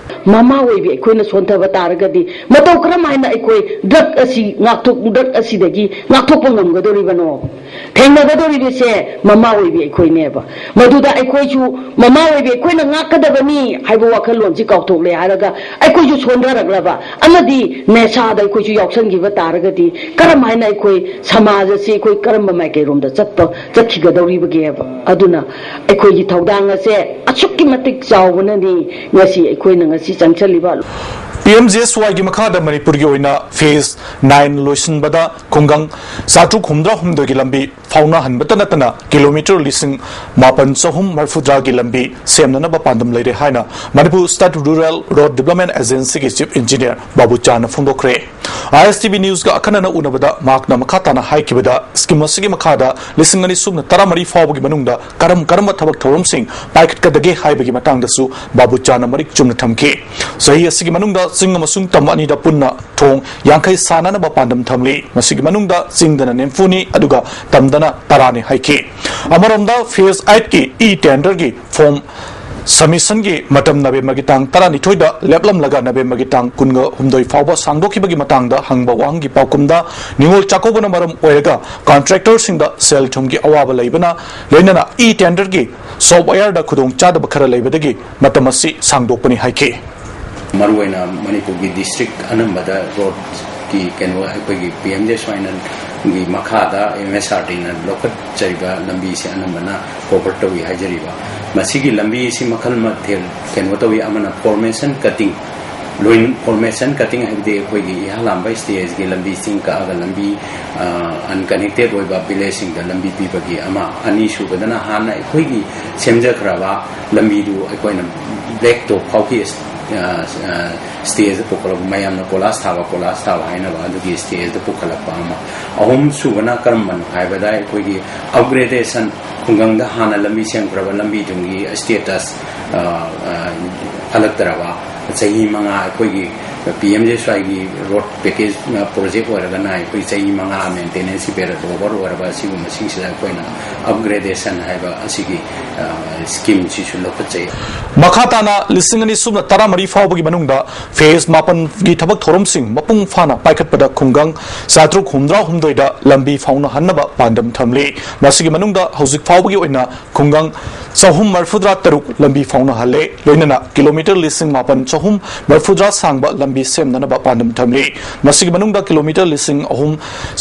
ꯃꯃꯥ ꯑꯣꯏꯕꯤ ꯑꯩꯈꯣꯏꯅ ꯁꯣꯟꯊꯕ ꯇꯥꯔꯒꯗꯤ ꯃꯇꯧ ꯀꯔꯝ ꯍꯥꯏꯅ ꯑꯩꯈꯣꯏ ꯗ꯭ꯔꯒ ꯑꯁꯤ ꯉꯥꯛꯊꯣꯛ-, ꯗ꯭ꯔꯒ ꯑꯁꯤꯗꯒꯤ ꯉꯥꯛꯊꯣꯛꯄ ꯉꯝꯒꯗꯧꯔꯤꯕꯅꯣ? ꯊꯦꯡꯅꯒꯗꯧꯔꯤꯕꯁꯦ ꯃꯃꯥ ꯑꯣꯏꯕꯤ ꯑꯩꯈꯣꯏꯅꯦꯕ꯫ ꯃꯗꯨꯗ ꯑꯩꯈꯣꯏꯁꯨ ꯃꯃꯥ ꯑꯣꯏꯕꯤ ꯑꯩꯈꯣꯏꯅ ꯉꯥꯛꯀꯗꯕꯅꯤ ꯍꯥꯏꯕ ꯋꯥꯈꯜꯂꯣꯟꯁꯤ ꯀꯥꯎꯊꯣꯛꯂꯦ ꯍꯥꯏꯔꯒ ꯑꯩꯈꯣꯏꯁꯨ ꯁꯣꯟꯊꯔꯛꯂꯕ ꯑꯃꯗꯤ ꯅꯦꯁꯥꯗ ꯑꯩꯈꯣꯏꯁꯨ ꯌꯥꯎꯁꯟꯈꯤꯕ ꯇꯥꯔꯒꯗꯤ ꯀꯔꯝ ꯍꯥꯏꯅ ꯑꯩꯈꯣꯏ ꯁꯃꯥꯖ ꯑꯁꯤ ꯑꯩꯈꯣꯏ ꯀꯔꯝꯕ ꯃꯥꯏꯀꯩꯔꯣꯝꯗ ꯆꯠꯄ, ꯆꯠꯈꯤꯒꯗꯧꯔꯤꯕꯒꯦꯕ? ꯑꯗꯨꯅ ꯑꯩꯈꯣꯏꯒꯤ ꯊꯧꯗꯥꯡ ꯑꯁꯦ ꯑꯁꯨꯛꯀꯤ ꯃꯇꯤꯛ ꯆꯥꯎꯕꯅꯅꯤ ꯉꯁꯤ ꯑꯩꯈꯣꯏꯅ ꯉꯁꯤ ꯆꯪꯁꯜꯂꯤꯕ꯫ ꯄꯤ ꯑꯦꯝ ꯖꯤ ꯑꯦꯁ ꯋꯥꯏꯒꯤ ꯃꯈꯥꯗ ꯃꯅꯤꯄꯨꯔꯒꯤ ꯑꯣꯏꯅ ꯐꯦꯖ ꯅꯥꯏꯟ ꯂꯣꯏꯁꯤꯟꯕꯗ ꯈꯨꯡꯒꯪ ꯆꯥꯇ꯭ꯔꯨꯛ ꯍꯨꯝꯗ꯭ꯔꯥ ꯍꯨꯝꯗꯣꯏꯒꯤ ꯂꯝꯕꯤ ꯐꯥꯎꯅꯍꯟꯕꯇ ꯅꯠꯇꯅ ꯀꯤꯂꯣꯃꯤꯇꯔ ꯂꯤꯁꯤꯡ ꯃꯥꯄꯟ ꯆꯍꯨꯝ ꯃꯔꯤꯐꯨꯇꯔꯥꯒꯤ ꯂꯝꯕꯤ ꯁꯦꯝꯅꯅꯕ ꯄꯥꯟꯗꯝ ꯂꯩꯔꯦ ꯍꯥꯏꯅ Manipur state rural road development ꯑꯦꯖꯦꯟꯁꯤꯒꯤ ꯆꯤꯐ ꯏꯟꯖꯤꯅꯤꯌꯔ ꯕꯥꯕꯨꯆꯥꯅ ꯐꯣꯡꯗꯣꯛꯈ꯭ꯔꯦ꯫ ISTV Newsꯀ ꯑꯈꯟꯅꯅ ꯎꯅꯕꯗ ꯃꯍꯥꯛꯅ ꯃꯈꯥ ꯇꯥꯅ ꯍꯥꯏꯈꯤꯕꯗ, ꯁ꯭ꯀꯤꯝ ꯑꯁꯤꯒꯤ ꯃꯈꯥꯗ ꯂꯤꯁꯤꯡ ꯑꯅꯤ ꯁꯨꯞꯅ ꯇꯔꯥꯃꯔꯤ ꯐꯥꯎꯕꯒꯤ ꯃꯅꯨꯡꯗ ꯀꯔꯝ ꯀꯔꯝꯕ ꯊꯕꯛ ꯊꯧꯔꯝꯁꯤꯡ ꯄꯥꯏꯈꯠꯀꯗꯒꯦ ꯍꯥꯏꯕꯒꯤ ꯃꯇꯥꯡꯗꯁꯨ ꯕꯥꯕꯨꯆꯥꯅ ꯃꯔꯤꯛ ꯆꯨꯝꯅ ꯊꯝꯈꯤ꯫ ꯆꯍꯤ ꯑꯁꯤꯒꯤ ꯃꯅꯨꯡꯗ ꯆꯤꯡ ꯑꯃꯁꯨꯡ ꯇꯝ ꯑꯅꯤꯗ ꯄꯨꯟꯅ ꯊꯣꯡ ꯌꯥꯡꯈꯩ ꯁꯥꯟꯅꯅꯕ ꯄꯥꯟꯗꯝ ꯊꯝꯂꯤ꯫ ꯃꯁꯤꯒꯤ ꯃꯅꯨꯡꯗ ꯆꯤꯡꯗꯅ ꯅꯤꯝꯐꯨꯅꯤ, ꯑꯗꯨꯒ ꯇꯝꯗꯅ ꯇꯔꯥꯅꯤ ꯍꯥꯏꯈꯤ꯫ ꯑꯃꯔꯣꯝꯗ, ꯐꯦꯖ ꯑꯥꯏꯠꯀꯤ ꯏ ꯇꯦꯟꯗꯔꯒꯤ ꯐꯣꯔꯝ ꯁꯕꯃꯤꯁꯟꯒꯤ ꯃꯇꯝ ꯅꯕꯦꯝꯕꯔꯒꯤ ꯇꯥꯡ ꯇꯔꯥꯅꯤꯊꯣꯏꯗ ꯂꯦꯞꯂꯝꯂꯒ ꯅꯕꯦꯝꯕꯔꯒꯤ ꯇꯥꯡ ꯀꯨꯟꯒ ꯍꯨꯝꯗꯣꯏ ꯐꯥꯎꯕ ꯁꯥꯡꯗꯣꯛꯈꯤꯕꯒꯤ ꯃꯇꯥꯡꯗ ꯍꯪꯕ ꯋꯥꯍꯪꯒꯤ ꯄꯥꯎꯈꯨꯝꯗ, ꯅꯤꯉꯣꯜ ꯆꯥꯛꯀꯧꯕꯅ ꯃꯔꯝ ꯑꯣꯏꯔꯒ ꯀꯟꯇ꯭ꯔꯦꯛꯇꯔꯁꯤꯡꯗ ꯁꯦꯜ ꯊꯨꯝꯒꯤ ꯑꯋꯥꯕ ꯂꯩꯕꯅ ꯂꯣꯏꯅꯅ ꯏ ꯇꯦꯟꯗꯔꯒꯤ ꯁꯣꯐꯋꯦꯌꯔꯗ ꯈꯨꯗꯣꯡꯆꯥꯗꯕ ꯈꯔ ꯂꯩꯕꯗꯒꯤ ꯃꯇꯝ ꯑꯁꯤ ꯁꯥꯡꯗꯣꯛꯄꯅꯤ ꯍꯥꯏꯈꯤ꯫ ꯃꯔꯨꯑꯣꯏꯅ ꯃꯅꯤꯄꯨꯔꯒꯤ ꯗꯤꯁꯇ꯭ꯔꯤꯛ ꯑꯅꯝꯕꯗ ꯔꯣꯗꯀꯤ ꯀꯩꯅꯣ ꯑꯩꯈꯣꯏꯒꯤ ꯄꯤ ꯑꯦꯝ ꯖꯦ ꯁ꯭ꯋꯥꯏꯅꯒꯤ ꯃꯈꯥꯗ ꯑꯦꯝ ꯑꯦꯁ ꯑꯥꯔ ꯗꯤꯅ ꯂꯧꯈꯠꯆꯔꯤꯕ ꯂꯝꯕꯤꯁꯦ ꯑꯅꯝꯕꯅ ꯀꯣꯚꯔ ꯇꯧꯏ ꯍꯥꯏꯖꯔꯤꯕ꯫ ꯃꯁꯤꯒꯤ ꯂꯝꯕꯤꯁꯤ ꯃꯈꯜ ꯃꯊꯦꯜ ꯀꯩꯅꯣ ꯇꯧꯏ꯫ ꯑꯃꯅ ꯐꯣꯔꯃꯦꯁꯟ ꯀꯇꯤꯡ, ꯂꯣꯏ ꯐꯣꯔꯃꯦꯁꯟ ꯀꯇꯤꯡ ꯍꯥꯏꯕꯗꯤ ꯑꯩꯈꯣꯏꯒꯤ ꯏꯍꯥ ꯂꯥꯝꯕ ꯁ꯭ꯇꯦꯖꯀꯤ ꯂꯝꯕꯤ, ꯆꯤꯡ ꯀꯛꯑꯒ ꯂꯝꯕꯤ ꯑꯟꯀꯅꯦꯛꯇꯦꯠ ꯑꯣꯏꯕ ꯚꯤꯂꯦꯖꯁꯤꯡꯗ ꯂꯝꯕꯤ ꯄꯤꯕꯒꯤ ꯑꯃ꯫ ꯑꯅꯤꯁꯨꯕꯗꯅ ꯍꯥꯟꯅ ꯑꯩꯈꯣꯏꯒꯤ ꯁꯦꯝꯖꯈ꯭ꯔꯕ ꯂꯝꯕꯤꯗꯨ ꯑꯩꯈꯣꯏꯅ ꯕ꯭ꯂꯦꯛ ꯇꯣꯞ ꯐꯥꯎꯈꯤ ꯁ꯭ꯇꯦꯖꯇ ꯄꯨꯈꯠꯂꯛꯄ, ꯃꯌꯥꯝꯅ ꯀꯣꯂꯥꯁ ꯊꯥꯕ, ꯀꯣꯂꯥꯁ ꯊꯥꯕ ꯍꯥꯏꯅꯕ ꯑꯗꯨꯒꯤ ꯁ꯭ꯇꯦꯖꯇ ꯄꯨꯈꯠꯂꯛꯄ ꯑꯃ꯫ ꯑꯍꯨꯝ ꯁꯨꯕꯅ ꯀꯔꯝꯕꯅꯣ ꯍꯥꯏꯕꯗ ꯑꯩꯈꯣꯏꯒꯤ ꯑꯞꯒ꯭ꯔꯦꯗꯦꯁꯟ, ꯈꯨꯡꯒꯪꯗ ꯍꯥꯟꯅ ꯂꯝꯕꯤ ꯁꯦꯝꯈ꯭ꯔꯕ ꯂꯝꯕꯤꯗꯨꯒꯤ ꯁ꯭ꯇꯦꯇꯁ ꯐꯠꯂꯛꯇ꯭ꯔꯕ, ꯆꯍꯤ ꯃꯉꯥ ꯑꯩꯈꯣꯏꯒꯤ ꯄꯤ ꯑꯦꯝ ꯖꯦ ꯁ꯭ꯋꯥꯏꯒꯤ ꯔꯣꯗ ꯄꯦꯀꯦꯖ ꯄ꯭ꯔꯣꯖꯦꯛ ꯑꯣꯏꯔꯒꯅ ꯑꯩꯈꯣꯏ ꯆꯍꯤ ꯃꯉꯥ ꯃꯦꯟꯇꯦꯅꯦꯟꯁ ꯄꯦꯔꯠ ꯑꯣꯚꯔ ꯑꯣꯏꯔꯕ ꯑꯁꯤꯒꯨꯝꯕꯁꯤꯡꯁꯤꯗ ꯑꯩꯈꯣꯏꯅ ꯑꯞꯒ꯭ꯔꯦꯗꯦꯁꯟ ꯍꯥꯏꯕ ꯑꯁꯤꯒꯤ ꯁ꯭ꯀꯤꯝꯁꯤꯁꯨ ꯂꯧꯈꯠꯆꯩ꯫ ꯃꯈꯥ ꯇꯥꯅ ꯂꯤꯁꯤꯡ ꯑꯅꯤ ꯁꯨꯞꯅ ꯇꯔꯥꯃꯔꯤ ꯐꯥꯎꯕꯒꯤ ꯃꯅꯨꯡꯗ ꯐꯦꯖ ꯃꯥꯄꯟꯒꯤ ꯊꯕꯛ ꯊꯧꯔꯝꯁꯤꯡ ꯃꯄꯨꯡ ꯐꯥꯅ ꯄꯥꯏꯈꯠꯄꯗ ꯈꯨꯡꯒꯪ ꯆꯥꯇ꯭ꯔꯨꯛ ꯍꯨꯝꯗ꯭ꯔꯥ ꯍꯨꯝꯗꯣꯏꯗ ꯂꯝꯕꯤ ꯐꯥꯎꯅꯍꯟꯅꯕ ꯄꯥꯟꯗꯝ ꯊꯝꯂꯤ꯫ ꯃꯁꯤꯒꯤ ꯃꯅꯨꯡꯗ ꯍꯧꯖꯤꯛ ꯐꯥꯎꯕꯒꯤ ꯑꯣꯏꯅ ꯈꯨꯡꯒꯪ ꯆꯍꯨꯝ ꯃꯔꯤꯐꯨꯇꯔꯥ ꯇꯔꯨꯛ ꯂꯝꯕꯤ ꯐꯥꯎꯅꯍꯜꯂꯦ꯫ ꯂꯣꯏꯅꯅ ꯀꯤꯂꯣꯃꯤꯇꯔ ꯂꯤꯁꯤꯡ ꯃꯥꯄꯟ ꯆꯍꯨꯝ ꯃꯔꯤꯐꯨꯇꯔꯥ ꯁꯥꯡꯕ ꯂꯝꯕꯤ ꯁꯦꯝꯅꯅꯕ ꯄꯥꯟꯗꯝ ꯊꯝꯂꯤ꯫ ꯃꯁꯤꯒꯤ ꯃꯅꯨꯡꯗ ꯀꯤꯂꯣꯃꯤꯇꯔ ꯂꯤꯁꯤꯡ ꯑꯍꯨꯝ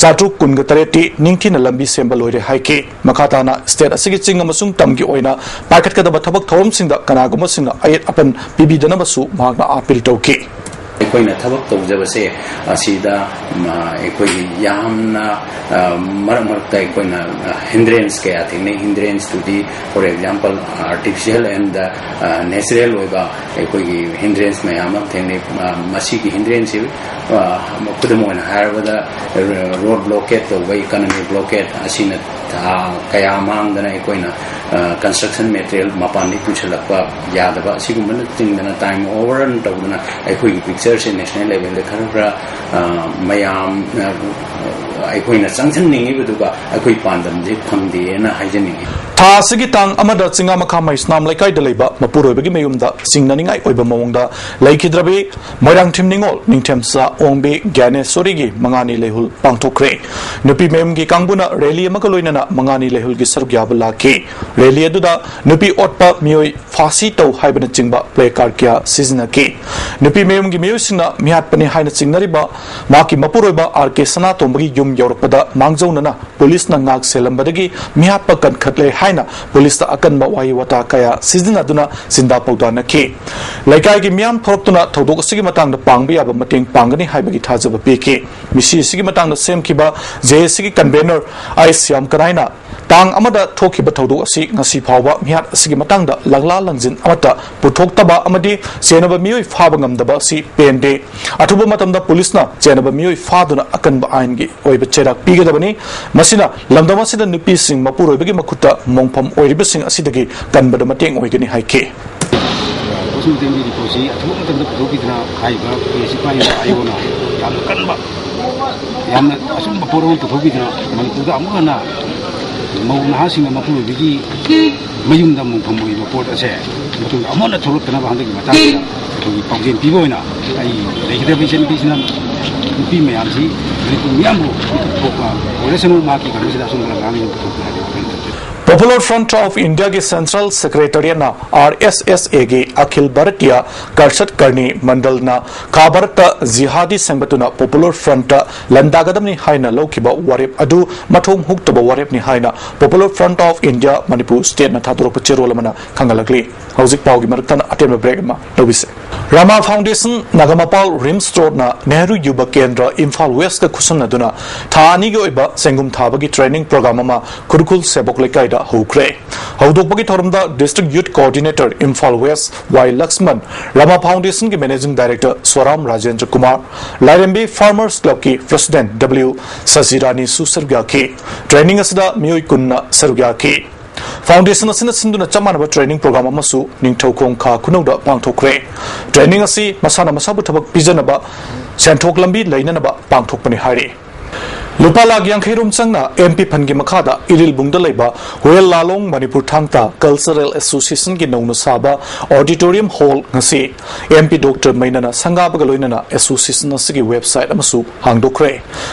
ꯆꯥꯇ꯭ꯔꯨꯛ ꯀꯨꯟꯒ ꯇꯔꯦꯠꯇꯤ ꯅꯤꯡꯊꯤꯅ ꯂꯝꯕꯤ ꯁꯦꯝꯕ ꯂꯣꯏꯔꯦ ꯍꯥꯏꯈꯤ꯫ ꯃꯈꯥ ꯇꯥꯅ ꯁ꯭ꯇꯦꯠ ꯑꯁꯤꯒꯤ ꯆꯤꯡ ꯑꯃꯁꯨꯡ ꯇꯝꯒꯤ ꯑꯣꯏꯅ ꯄꯥꯏꯈꯠꯀꯗꯕ ꯊꯕꯛ ꯊꯧꯔꯝꯁꯤꯡꯗ ꯀꯅꯥꯒꯨꯝꯕꯁꯤꯡꯅ ꯑꯌꯦꯠ ꯑꯄꯟ ꯄꯤꯕꯤꯗꯅꯕꯁꯨ ꯃꯍꯥꯛꯅ ꯑꯥꯄꯤꯜ ꯇꯧꯈꯤ꯫ ꯑꯩꯈꯣꯏꯅ ꯊꯕꯛ ꯇꯧꯖꯕꯁꯦ ꯑꯁꯤꯗ, ꯃ, ꯑꯩꯈꯣꯏꯒꯤ ꯌꯥꯝꯅ, ꯑ, ꯃꯔꯛ ꯃꯔꯛꯇ ꯑꯩꯈꯣꯏꯅ, ꯑ, ꯍꯤꯟꯗ꯭ꯔꯦꯟꯁ ꯀꯌꯥ ꯊꯦꯡꯅꯩ꯫ ꯍꯤꯟꯗ꯭ꯔꯦꯟꯁꯇꯨꯗꯤ, for example, artificial and, ꯑ, natural ꯑꯣꯏꯕ ꯑꯩꯈꯣꯏꯒꯤ ꯍꯤꯟꯗ꯭ꯔꯦꯟꯁ ꯃꯌꯥꯝ ꯑꯃ ꯊꯦꯡꯅꯩ꯫ ꯑ, ꯃꯁꯤꯒꯤ ꯍꯤꯟꯗ꯭ꯔꯦꯟꯁꯁꯤ, ꯑ, ꯈꯨꯗꯝ ꯑꯣꯏꯅ ꯍꯥꯏꯔꯕꯗ, ꯔ-, ꯔꯣꯗ ꯕ꯭ꯂꯣꯀꯦꯠ ꯇꯧꯕ, ꯏꯀꯅꯃꯤ ꯕ꯭ꯂꯣꯀꯦꯠ ꯑꯁꯤꯅ ꯊꯥ ꯀꯌꯥ ꯃꯥꯡꯗꯅ ꯑꯩꯈꯣꯏꯅ, ꯑ, ꯀꯟꯁꯇ꯭ꯔꯛꯁꯟ ꯃꯦꯇꯔꯤꯌꯦꯜ ꯃꯄꯥꯟꯗꯒꯤ ꯄꯨꯁꯤꯜꯂꯛꯄ ꯌꯥꯗꯕ, ꯑꯁꯤꯒꯨꯝꯕꯅꯆꯤꯡꯗꯅ ꯇꯥꯏꯝ ꯑꯣꯚꯔ ꯔꯟ ꯇꯧꯗꯅ ꯑꯩꯈꯣꯏꯒꯤ ꯄꯤꯛꯆꯔꯁꯦ ꯅꯦꯁꯅꯦꯜ ꯂꯦꯚꯦꯜꯗ ꯈꯔ ꯈꯔ, ꯑ, ꯃꯌꯥꯝ, ꯑ, ꯑꯩꯈꯣꯏꯅ ꯆꯪꯁꯤꯟꯅꯤꯡꯉꯤꯕꯗꯨꯒ ꯑꯩꯈꯣꯏ ꯄꯥꯟꯗꯝꯁꯦ ꯐꯪꯗꯦꯅ ꯍꯥꯏꯖꯅꯤꯡꯉꯤ꯫ ꯊꯥ ꯑꯁꯤꯒꯤ ꯇꯥꯡ ꯑꯃꯗ ꯆꯤꯡꯉꯥꯃꯈꯥ ꯃꯩꯁꯅꯥꯝ ꯂꯩꯀꯥꯏꯗ ꯂꯩꯕ ꯃꯄꯨꯔꯣꯏꯕꯒꯤ ꯃꯌꯨꯝꯗ ꯆꯤꯡꯅꯅꯤꯡꯉꯥꯏ ꯑꯣꯏꯕ ꯃꯑꯣꯡꯗ ꯂꯩꯈꯤꯗ꯭ꯔꯕꯤ ꯃꯣꯏꯔꯥꯡꯊꯦꯝ ꯅꯤꯉꯣꯜ ꯅꯤꯡꯊꯦꯝꯆꯥ ꯑꯣꯡꯕꯤ ꯒ꯭ꯌꯥꯅꯦꯁꯣꯔꯤꯒꯤ ꯃꯉꯥꯅꯤ ꯂꯩꯍꯨꯜ ꯄꯥꯡꯊꯣꯛꯈ꯭ꯔꯦ꯫ ꯅꯨꯄꯤ ꯃꯌꯨꯝꯒꯤ ꯀꯥꯡꯕꯨꯅ ꯔꯦꯂꯤ ꯑꯃꯒ ꯂꯣꯏꯅꯅ ꯃꯉꯥꯅꯤ ꯂꯩꯍꯨꯜꯒꯤ ꯁꯔꯨꯛ ꯌꯥꯕ ꯂꯥꯛꯈꯤ꯫ ꯔꯦꯂꯤ ꯑꯗꯨꯗ ꯅꯨꯄꯤ ꯑꯣꯠꯄ, ꯃꯤꯑꯣꯏ ꯐꯥꯁꯤ ꯇꯧ ꯍꯥꯏꯕꯅꯆꯤꯡꯕ ꯄ꯭ꯂꯦ ꯀꯥꯔꯗ ꯀꯌꯥ ꯁꯤꯖꯤꯟꯅꯈꯤ꯫ ꯅꯨꯄꯤ ꯃꯌꯨꯝꯒꯤ ꯃꯤꯑꯣꯏꯁꯤꯡꯅ ꯃꯤꯍꯥꯠꯄꯅꯤ ꯍꯥꯏꯅ ꯆꯤꯡꯅꯔꯤꯕ ꯃꯍꯥꯛꯀꯤ ꯃꯄꯨꯔꯣꯏꯕ ꯑꯥꯔ ꯀꯦ ꯁꯅꯥꯇꯣꯝꯕꯒꯤ ꯌꯨꯝ ꯌꯧꯔꯛꯄꯗ ꯃꯥꯡꯖꯧꯅꯅ ꯄꯨꯂꯤꯁꯅ ꯉꯥꯛ ꯁꯦꯜꯂꯝꯕꯗꯒꯤ ꯃꯤꯍꯥꯠꯄ ꯀꯟꯈꯠꯂꯦ ꯍꯥꯏꯅ ꯄꯨꯂꯤꯁꯇ ꯑꯀꯟꯕ ꯋꯥꯍꯩ ꯋꯥꯇꯥ ꯀꯌꯥ ꯁꯤꯖꯤꯟꯅꯗꯨꯅ ꯆꯤꯟꯗꯥ ꯄꯥꯎꯗꯥꯅꯈꯤ꯫ ꯂꯩꯀꯥꯏꯒꯤ ꯃꯤꯌꯥꯝ ꯊꯣꯔꯛꯇꯨꯅ ꯊꯧꯗꯣꯛ ꯑꯁꯤꯒꯤ ꯃꯇꯥꯡꯗ ꯄꯥꯡꯕ ꯌꯥꯕ ꯃꯇꯦꯡ ꯄꯥꯡꯒꯅꯤ ꯍꯥꯏꯕꯒꯤ ꯊꯥꯖꯕ ꯄꯤꯈꯤ꯫ ꯃꯤꯁꯤ ꯑꯁꯤꯒꯤ ꯃꯇꯥꯡꯗ ꯁꯦꯝꯈꯤꯕ ꯖꯦ ꯑꯦꯁ ꯁꯤꯒꯤ ꯀꯟꯚꯦꯅꯔ ꯑꯥꯏ ꯁ꯭ꯌꯥꯝ ꯀꯅꯥꯏꯅ ꯇꯥꯡ ꯑꯃꯗ ꯊꯣꯛꯈꯤꯕ ꯊꯧꯗꯣꯛ ꯑꯁꯤ ꯉꯁꯤ ꯐꯥꯎꯕ ꯃꯤꯍꯥꯠ ꯑꯁꯤꯒꯤ ꯃꯇꯥꯡꯗ ꯂꯪꯂꯥ ꯂꯪꯖꯤꯟ ꯑꯃꯠꯇ ꯄꯨꯊꯣꯛꯇꯕ ꯑꯃꯗꯤ ꯆꯦꯟꯅꯕ ꯃꯤꯑꯣꯏ ꯐꯥꯕ ꯉꯝꯗꯕ ꯑꯁꯤ ꯄꯦꯟꯗꯦ꯫ ꯑꯊꯨꯕ ꯃꯇꯝꯗ ꯄꯨꯂꯤꯁꯅ ꯆꯦꯟꯅꯕ ꯃꯤꯑꯣꯏ ꯐꯥꯗꯨꯅ ꯑꯀꯟꯕ ꯑꯥꯏꯟꯒꯤ ꯑꯣꯏꯕ ꯆꯩꯔꯥꯛ ꯄꯤꯒꯗꯕꯅꯤ꯫ ꯃꯁꯤꯅ ꯂꯝꯗꯝ ꯑꯁꯤꯗ ꯅꯨꯄꯤꯁꯤꯡ ꯃꯄꯨꯔꯣꯏꯕꯒꯤ ꯃꯈꯨꯠꯇ ꯃꯣꯡꯐꯝ ꯑꯣꯏꯔꯤꯕꯁꯤꯡ ꯑꯁꯤꯗꯒꯤ ꯀꯟꯕꯗ ꯃꯇꯦꯡ ꯑꯣꯏꯒꯅꯤ ꯍꯥꯏꯈꯤ꯫ ꯄꯣꯁꯃꯣꯔꯇꯦꯝꯒꯤ ꯔꯤꯄꯣꯔꯠꯁꯤ ꯑꯊꯨꯕ ꯃꯇꯝꯗ ꯄꯨꯊꯣꯛꯄꯤꯗꯨꯅ ꯍꯥꯏꯔꯤꯕ ꯀꯦꯁꯁꯤ ꯄꯥꯏꯔꯤꯕ ꯑꯥꯏ ꯑꯣꯅ ꯌꯥꯝꯅ ꯀꯟꯕ, ꯌꯥꯝꯅ ꯑꯆꯨꯝꯕ ꯄꯣꯠ ꯑꯃ ꯄꯨꯊꯣꯛꯄꯤꯗꯨꯅ ꯃꯅꯤꯄꯨꯔꯗ ꯑꯃꯨꯛ ꯍꯟꯅ ꯃꯧ ꯅꯍꯥꯁꯤꯡꯅ ꯃꯄꯨꯔꯣꯏꯕꯒꯤ ꯃꯌꯨꯝꯗ ꯃꯣꯡꯐꯝ ꯑꯣꯏꯕ ꯄꯣꯠ ꯑꯁꯦ ꯃꯇꯨꯡꯗ ꯑꯃꯨꯛ ꯍꯟꯅ ꯊꯣꯛꯂꯛꯇꯅꯕ ꯍꯟꯗꯛꯀꯤ ꯃꯇꯥꯡꯁꯤꯗ ꯑꯩꯈꯣꯏꯒꯤ ꯄꯥꯎꯖꯦꯜ ꯄꯤꯕ ꯑꯣꯏꯅ ꯑꯩ ꯂꯩꯈꯤꯗ꯭ꯔꯕ ꯏꯆꯟꯅꯨꯄꯤꯁꯤꯅ ꯅꯨꯄꯤ ꯃꯌꯥꯝꯁꯤ ꯃꯅꯤꯄꯨꯔ ꯃꯤꯌꯥꯝꯕꯨ ꯃꯤꯀꯞ ꯊꯣꯛꯄ ꯑꯣꯏꯔꯁꯅꯨ, ꯃꯍꯥꯛꯀꯤ ꯀꯩꯅꯣꯁꯤꯗ ꯑꯁꯨꯝꯕ ꯂꯥꯡꯕ ꯄꯨꯊꯣꯛꯄ ꯍꯥꯏꯕ ꯋꯥꯈꯜ ꯊꯝꯖꯩ꯫ Popular Front of Indiaꯒꯤ Central Secretariatꯅ, ꯑꯥꯔ ꯑꯦꯁ ꯑꯦꯁ ꯑꯦꯒꯤ ꯑꯈꯤꯜ ꯚꯥꯔꯇꯤꯌ ꯀꯔꯁꯠ ꯀꯔꯅꯤ ꯃꯟꯗꯜꯅ ꯈꯥ ꯚꯥꯔꯠꯇ ꯖꯤꯍꯥꯗꯤ ꯁꯦꯝꯒꯠꯇꯨꯅ Popular Frontꯇ ꯂꯥꯟꯗꯥꯒꯗꯕꯅꯤ ꯍꯥꯏꯅ ꯂꯧꯈꯤꯕ ꯋꯥꯔꯦꯞ ꯑꯗꯨ ꯃꯊꯣꯡ ꯍꯨꯛꯇꯕ ꯋꯥꯔꯦꯞꯅꯤ ꯍꯥꯏꯅ Popular Front of India Manipur Stateꯅ ꯊꯥꯗꯣꯔꯛꯄ ꯆꯦꯔꯣꯜ ꯑꯃꯅ ꯈꯪꯍꯜꯂꯛꯂꯤ꯫ ꯍꯧꯖꯤꯛ ꯄꯥꯎꯒꯤ ꯃꯔꯛꯇꯅ ꯑꯇꯦꯟꯕ ꯕ꯭ꯔꯦꯛ ꯑꯃ ꯂꯧꯕꯤꯁꯦ꯫ ꯔꯃꯥ ꯐꯥꯎꯟꯗꯦꯁꯟ, ꯅꯥꯒꯥꯃꯄꯥꯜ ꯔꯤꯝꯁ ꯔꯣꯗꯅ ꯅꯦꯍꯔꯨ ꯌꯨꯕ ꯀꯦꯟꯗ꯭ꯔ, ꯏꯝꯐꯥꯜ ꯋꯦꯁꯀ ꯈꯨꯠꯁꯝꯅꯗꯨꯅ ꯊꯥ ꯑꯅꯤꯒꯤ ꯑꯣꯏꯕ ꯆꯦꯡꯒꯨꯝ ꯊꯥꯕꯒꯤ ꯇ꯭ꯔꯦꯅꯤꯡ ꯄ꯭ꯔꯣꯒ꯭ꯔꯥꯝ ꯑꯃ ꯈꯨꯔꯈꯨꯜ ꯁꯦꯕꯣꯛ ꯂꯩꯀꯥꯏꯗ ꯍꯧꯈ꯭ꯔꯦ꯫ ꯍꯧꯗꯣꯛꯄꯒꯤ ꯊꯧꯔꯝꯗ ꯗꯤꯁꯇ꯭ꯔꯤꯛ ꯌꯨꯠ ꯀꯣꯑꯣꯔꯗꯤꯅꯦꯇꯔ, ꯏꯝꯐꯥꯜ ꯋꯦꯁ, ꯋꯥꯏ ꯂꯛꯁꯃꯟ, ꯔꯃꯥ ꯐꯥꯎꯟꯗꯦꯁꯟꯒꯤ ꯃꯦꯅꯦꯖꯤꯡ ꯗꯥꯏꯔꯦꯛꯇꯔ ꯁ꯭ꯋꯥꯔꯥꯝ ꯔꯥꯖꯦꯟꯗ꯭ꯔ ꯀꯨꯃꯥꯔ, ꯂꯥꯏꯔꯦꯝꯕꯤ ꯐꯥꯔꯃꯔꯁ ꯀ꯭ꯂꯕꯀꯤ ꯄ꯭ꯔꯁꯤꯗꯦꯟꯠ ꯗꯕ꯭ꯂꯤꯎ ꯁꯖꯤꯔꯥꯅꯤꯁꯨ ꯁꯔꯨꯛ ꯌꯥꯈꯤ꯫ ꯇ꯭ꯔꯦꯅꯤꯡ ꯑꯁꯤꯗ ꯃꯤꯑꯣꯏ ꯀꯨꯟꯅ ꯁꯔꯨꯛ ꯌꯥꯈꯤ꯫ ꯐꯥꯎꯟꯗꯦꯁꯟ ꯑꯁꯤꯅ ꯁꯤꯟꯗꯨꯅ ꯆꯞ ꯃꯥꯟꯅꯕ ꯇ꯭ꯔꯦꯅꯤꯡ ꯄ꯭ꯔꯣꯒ꯭ꯔꯥꯝ ꯑꯃꯁꯨ ꯅꯤꯡꯊꯧꯈꯣꯡ ꯈꯥ ꯈꯨꯅꯧꯗ ꯄꯥꯡꯊꯣꯛꯈ꯭ꯔꯦ꯫ ꯇ꯭ꯔꯦꯅꯤꯡ ꯑꯁꯤ ꯃꯁꯥꯅ ꯃꯁꯥꯕꯨ ꯊꯕꯛ ꯄꯤꯖꯅꯕ, ꯁꯦꯟꯊꯣꯛ ꯂꯝꯕꯤ ꯂꯩꯅꯅꯕ ꯄꯥꯡꯊꯣꯛꯄꯅꯤ ꯍꯥꯏꯔꯤ꯫ ꯂꯨꯄꯥ ꯂꯥꯈ ꯌꯥꯡꯈꯩ ꯔꯣꯝ ꯆꯪꯅ ꯑꯦꯝ ꯄꯤ ꯐꯟꯒꯤ ꯃꯈꯥꯗ ꯏꯔꯤꯜꯕꯨꯡꯗ ꯂꯩꯕ ꯍꯨꯌꯦꯜ ꯂꯥꯂꯣꯡ ꯃꯅꯤꯄꯨꯔ ꯊꯥꯡ ꯇꯥ ꯀꯜꯆꯔꯦꯜ ꯑꯦꯁꯣꯁꯤꯌꯦꯁꯟꯒꯤ ꯅꯧꯅ ꯁꯥꯕ ꯑꯣꯗꯤꯇꯣꯔꯤꯌꯝ ꯍꯣꯜ ꯉꯁꯤ ꯑꯦꯝ ꯄꯤ ꯗꯣꯛꯇꯔ ꯃꯩꯅꯥꯅ ꯁꯪꯒꯥꯕꯒ ꯂꯣꯏꯅꯅ ꯑꯦꯁꯣꯁꯤꯌꯦꯁꯟ ꯑꯁꯤꯒꯤ ꯋꯦꯕꯁꯥꯏꯠ ꯑꯃꯁꯨ ꯍꯥꯡꯗꯣꯛꯈ꯭ꯔꯦ꯫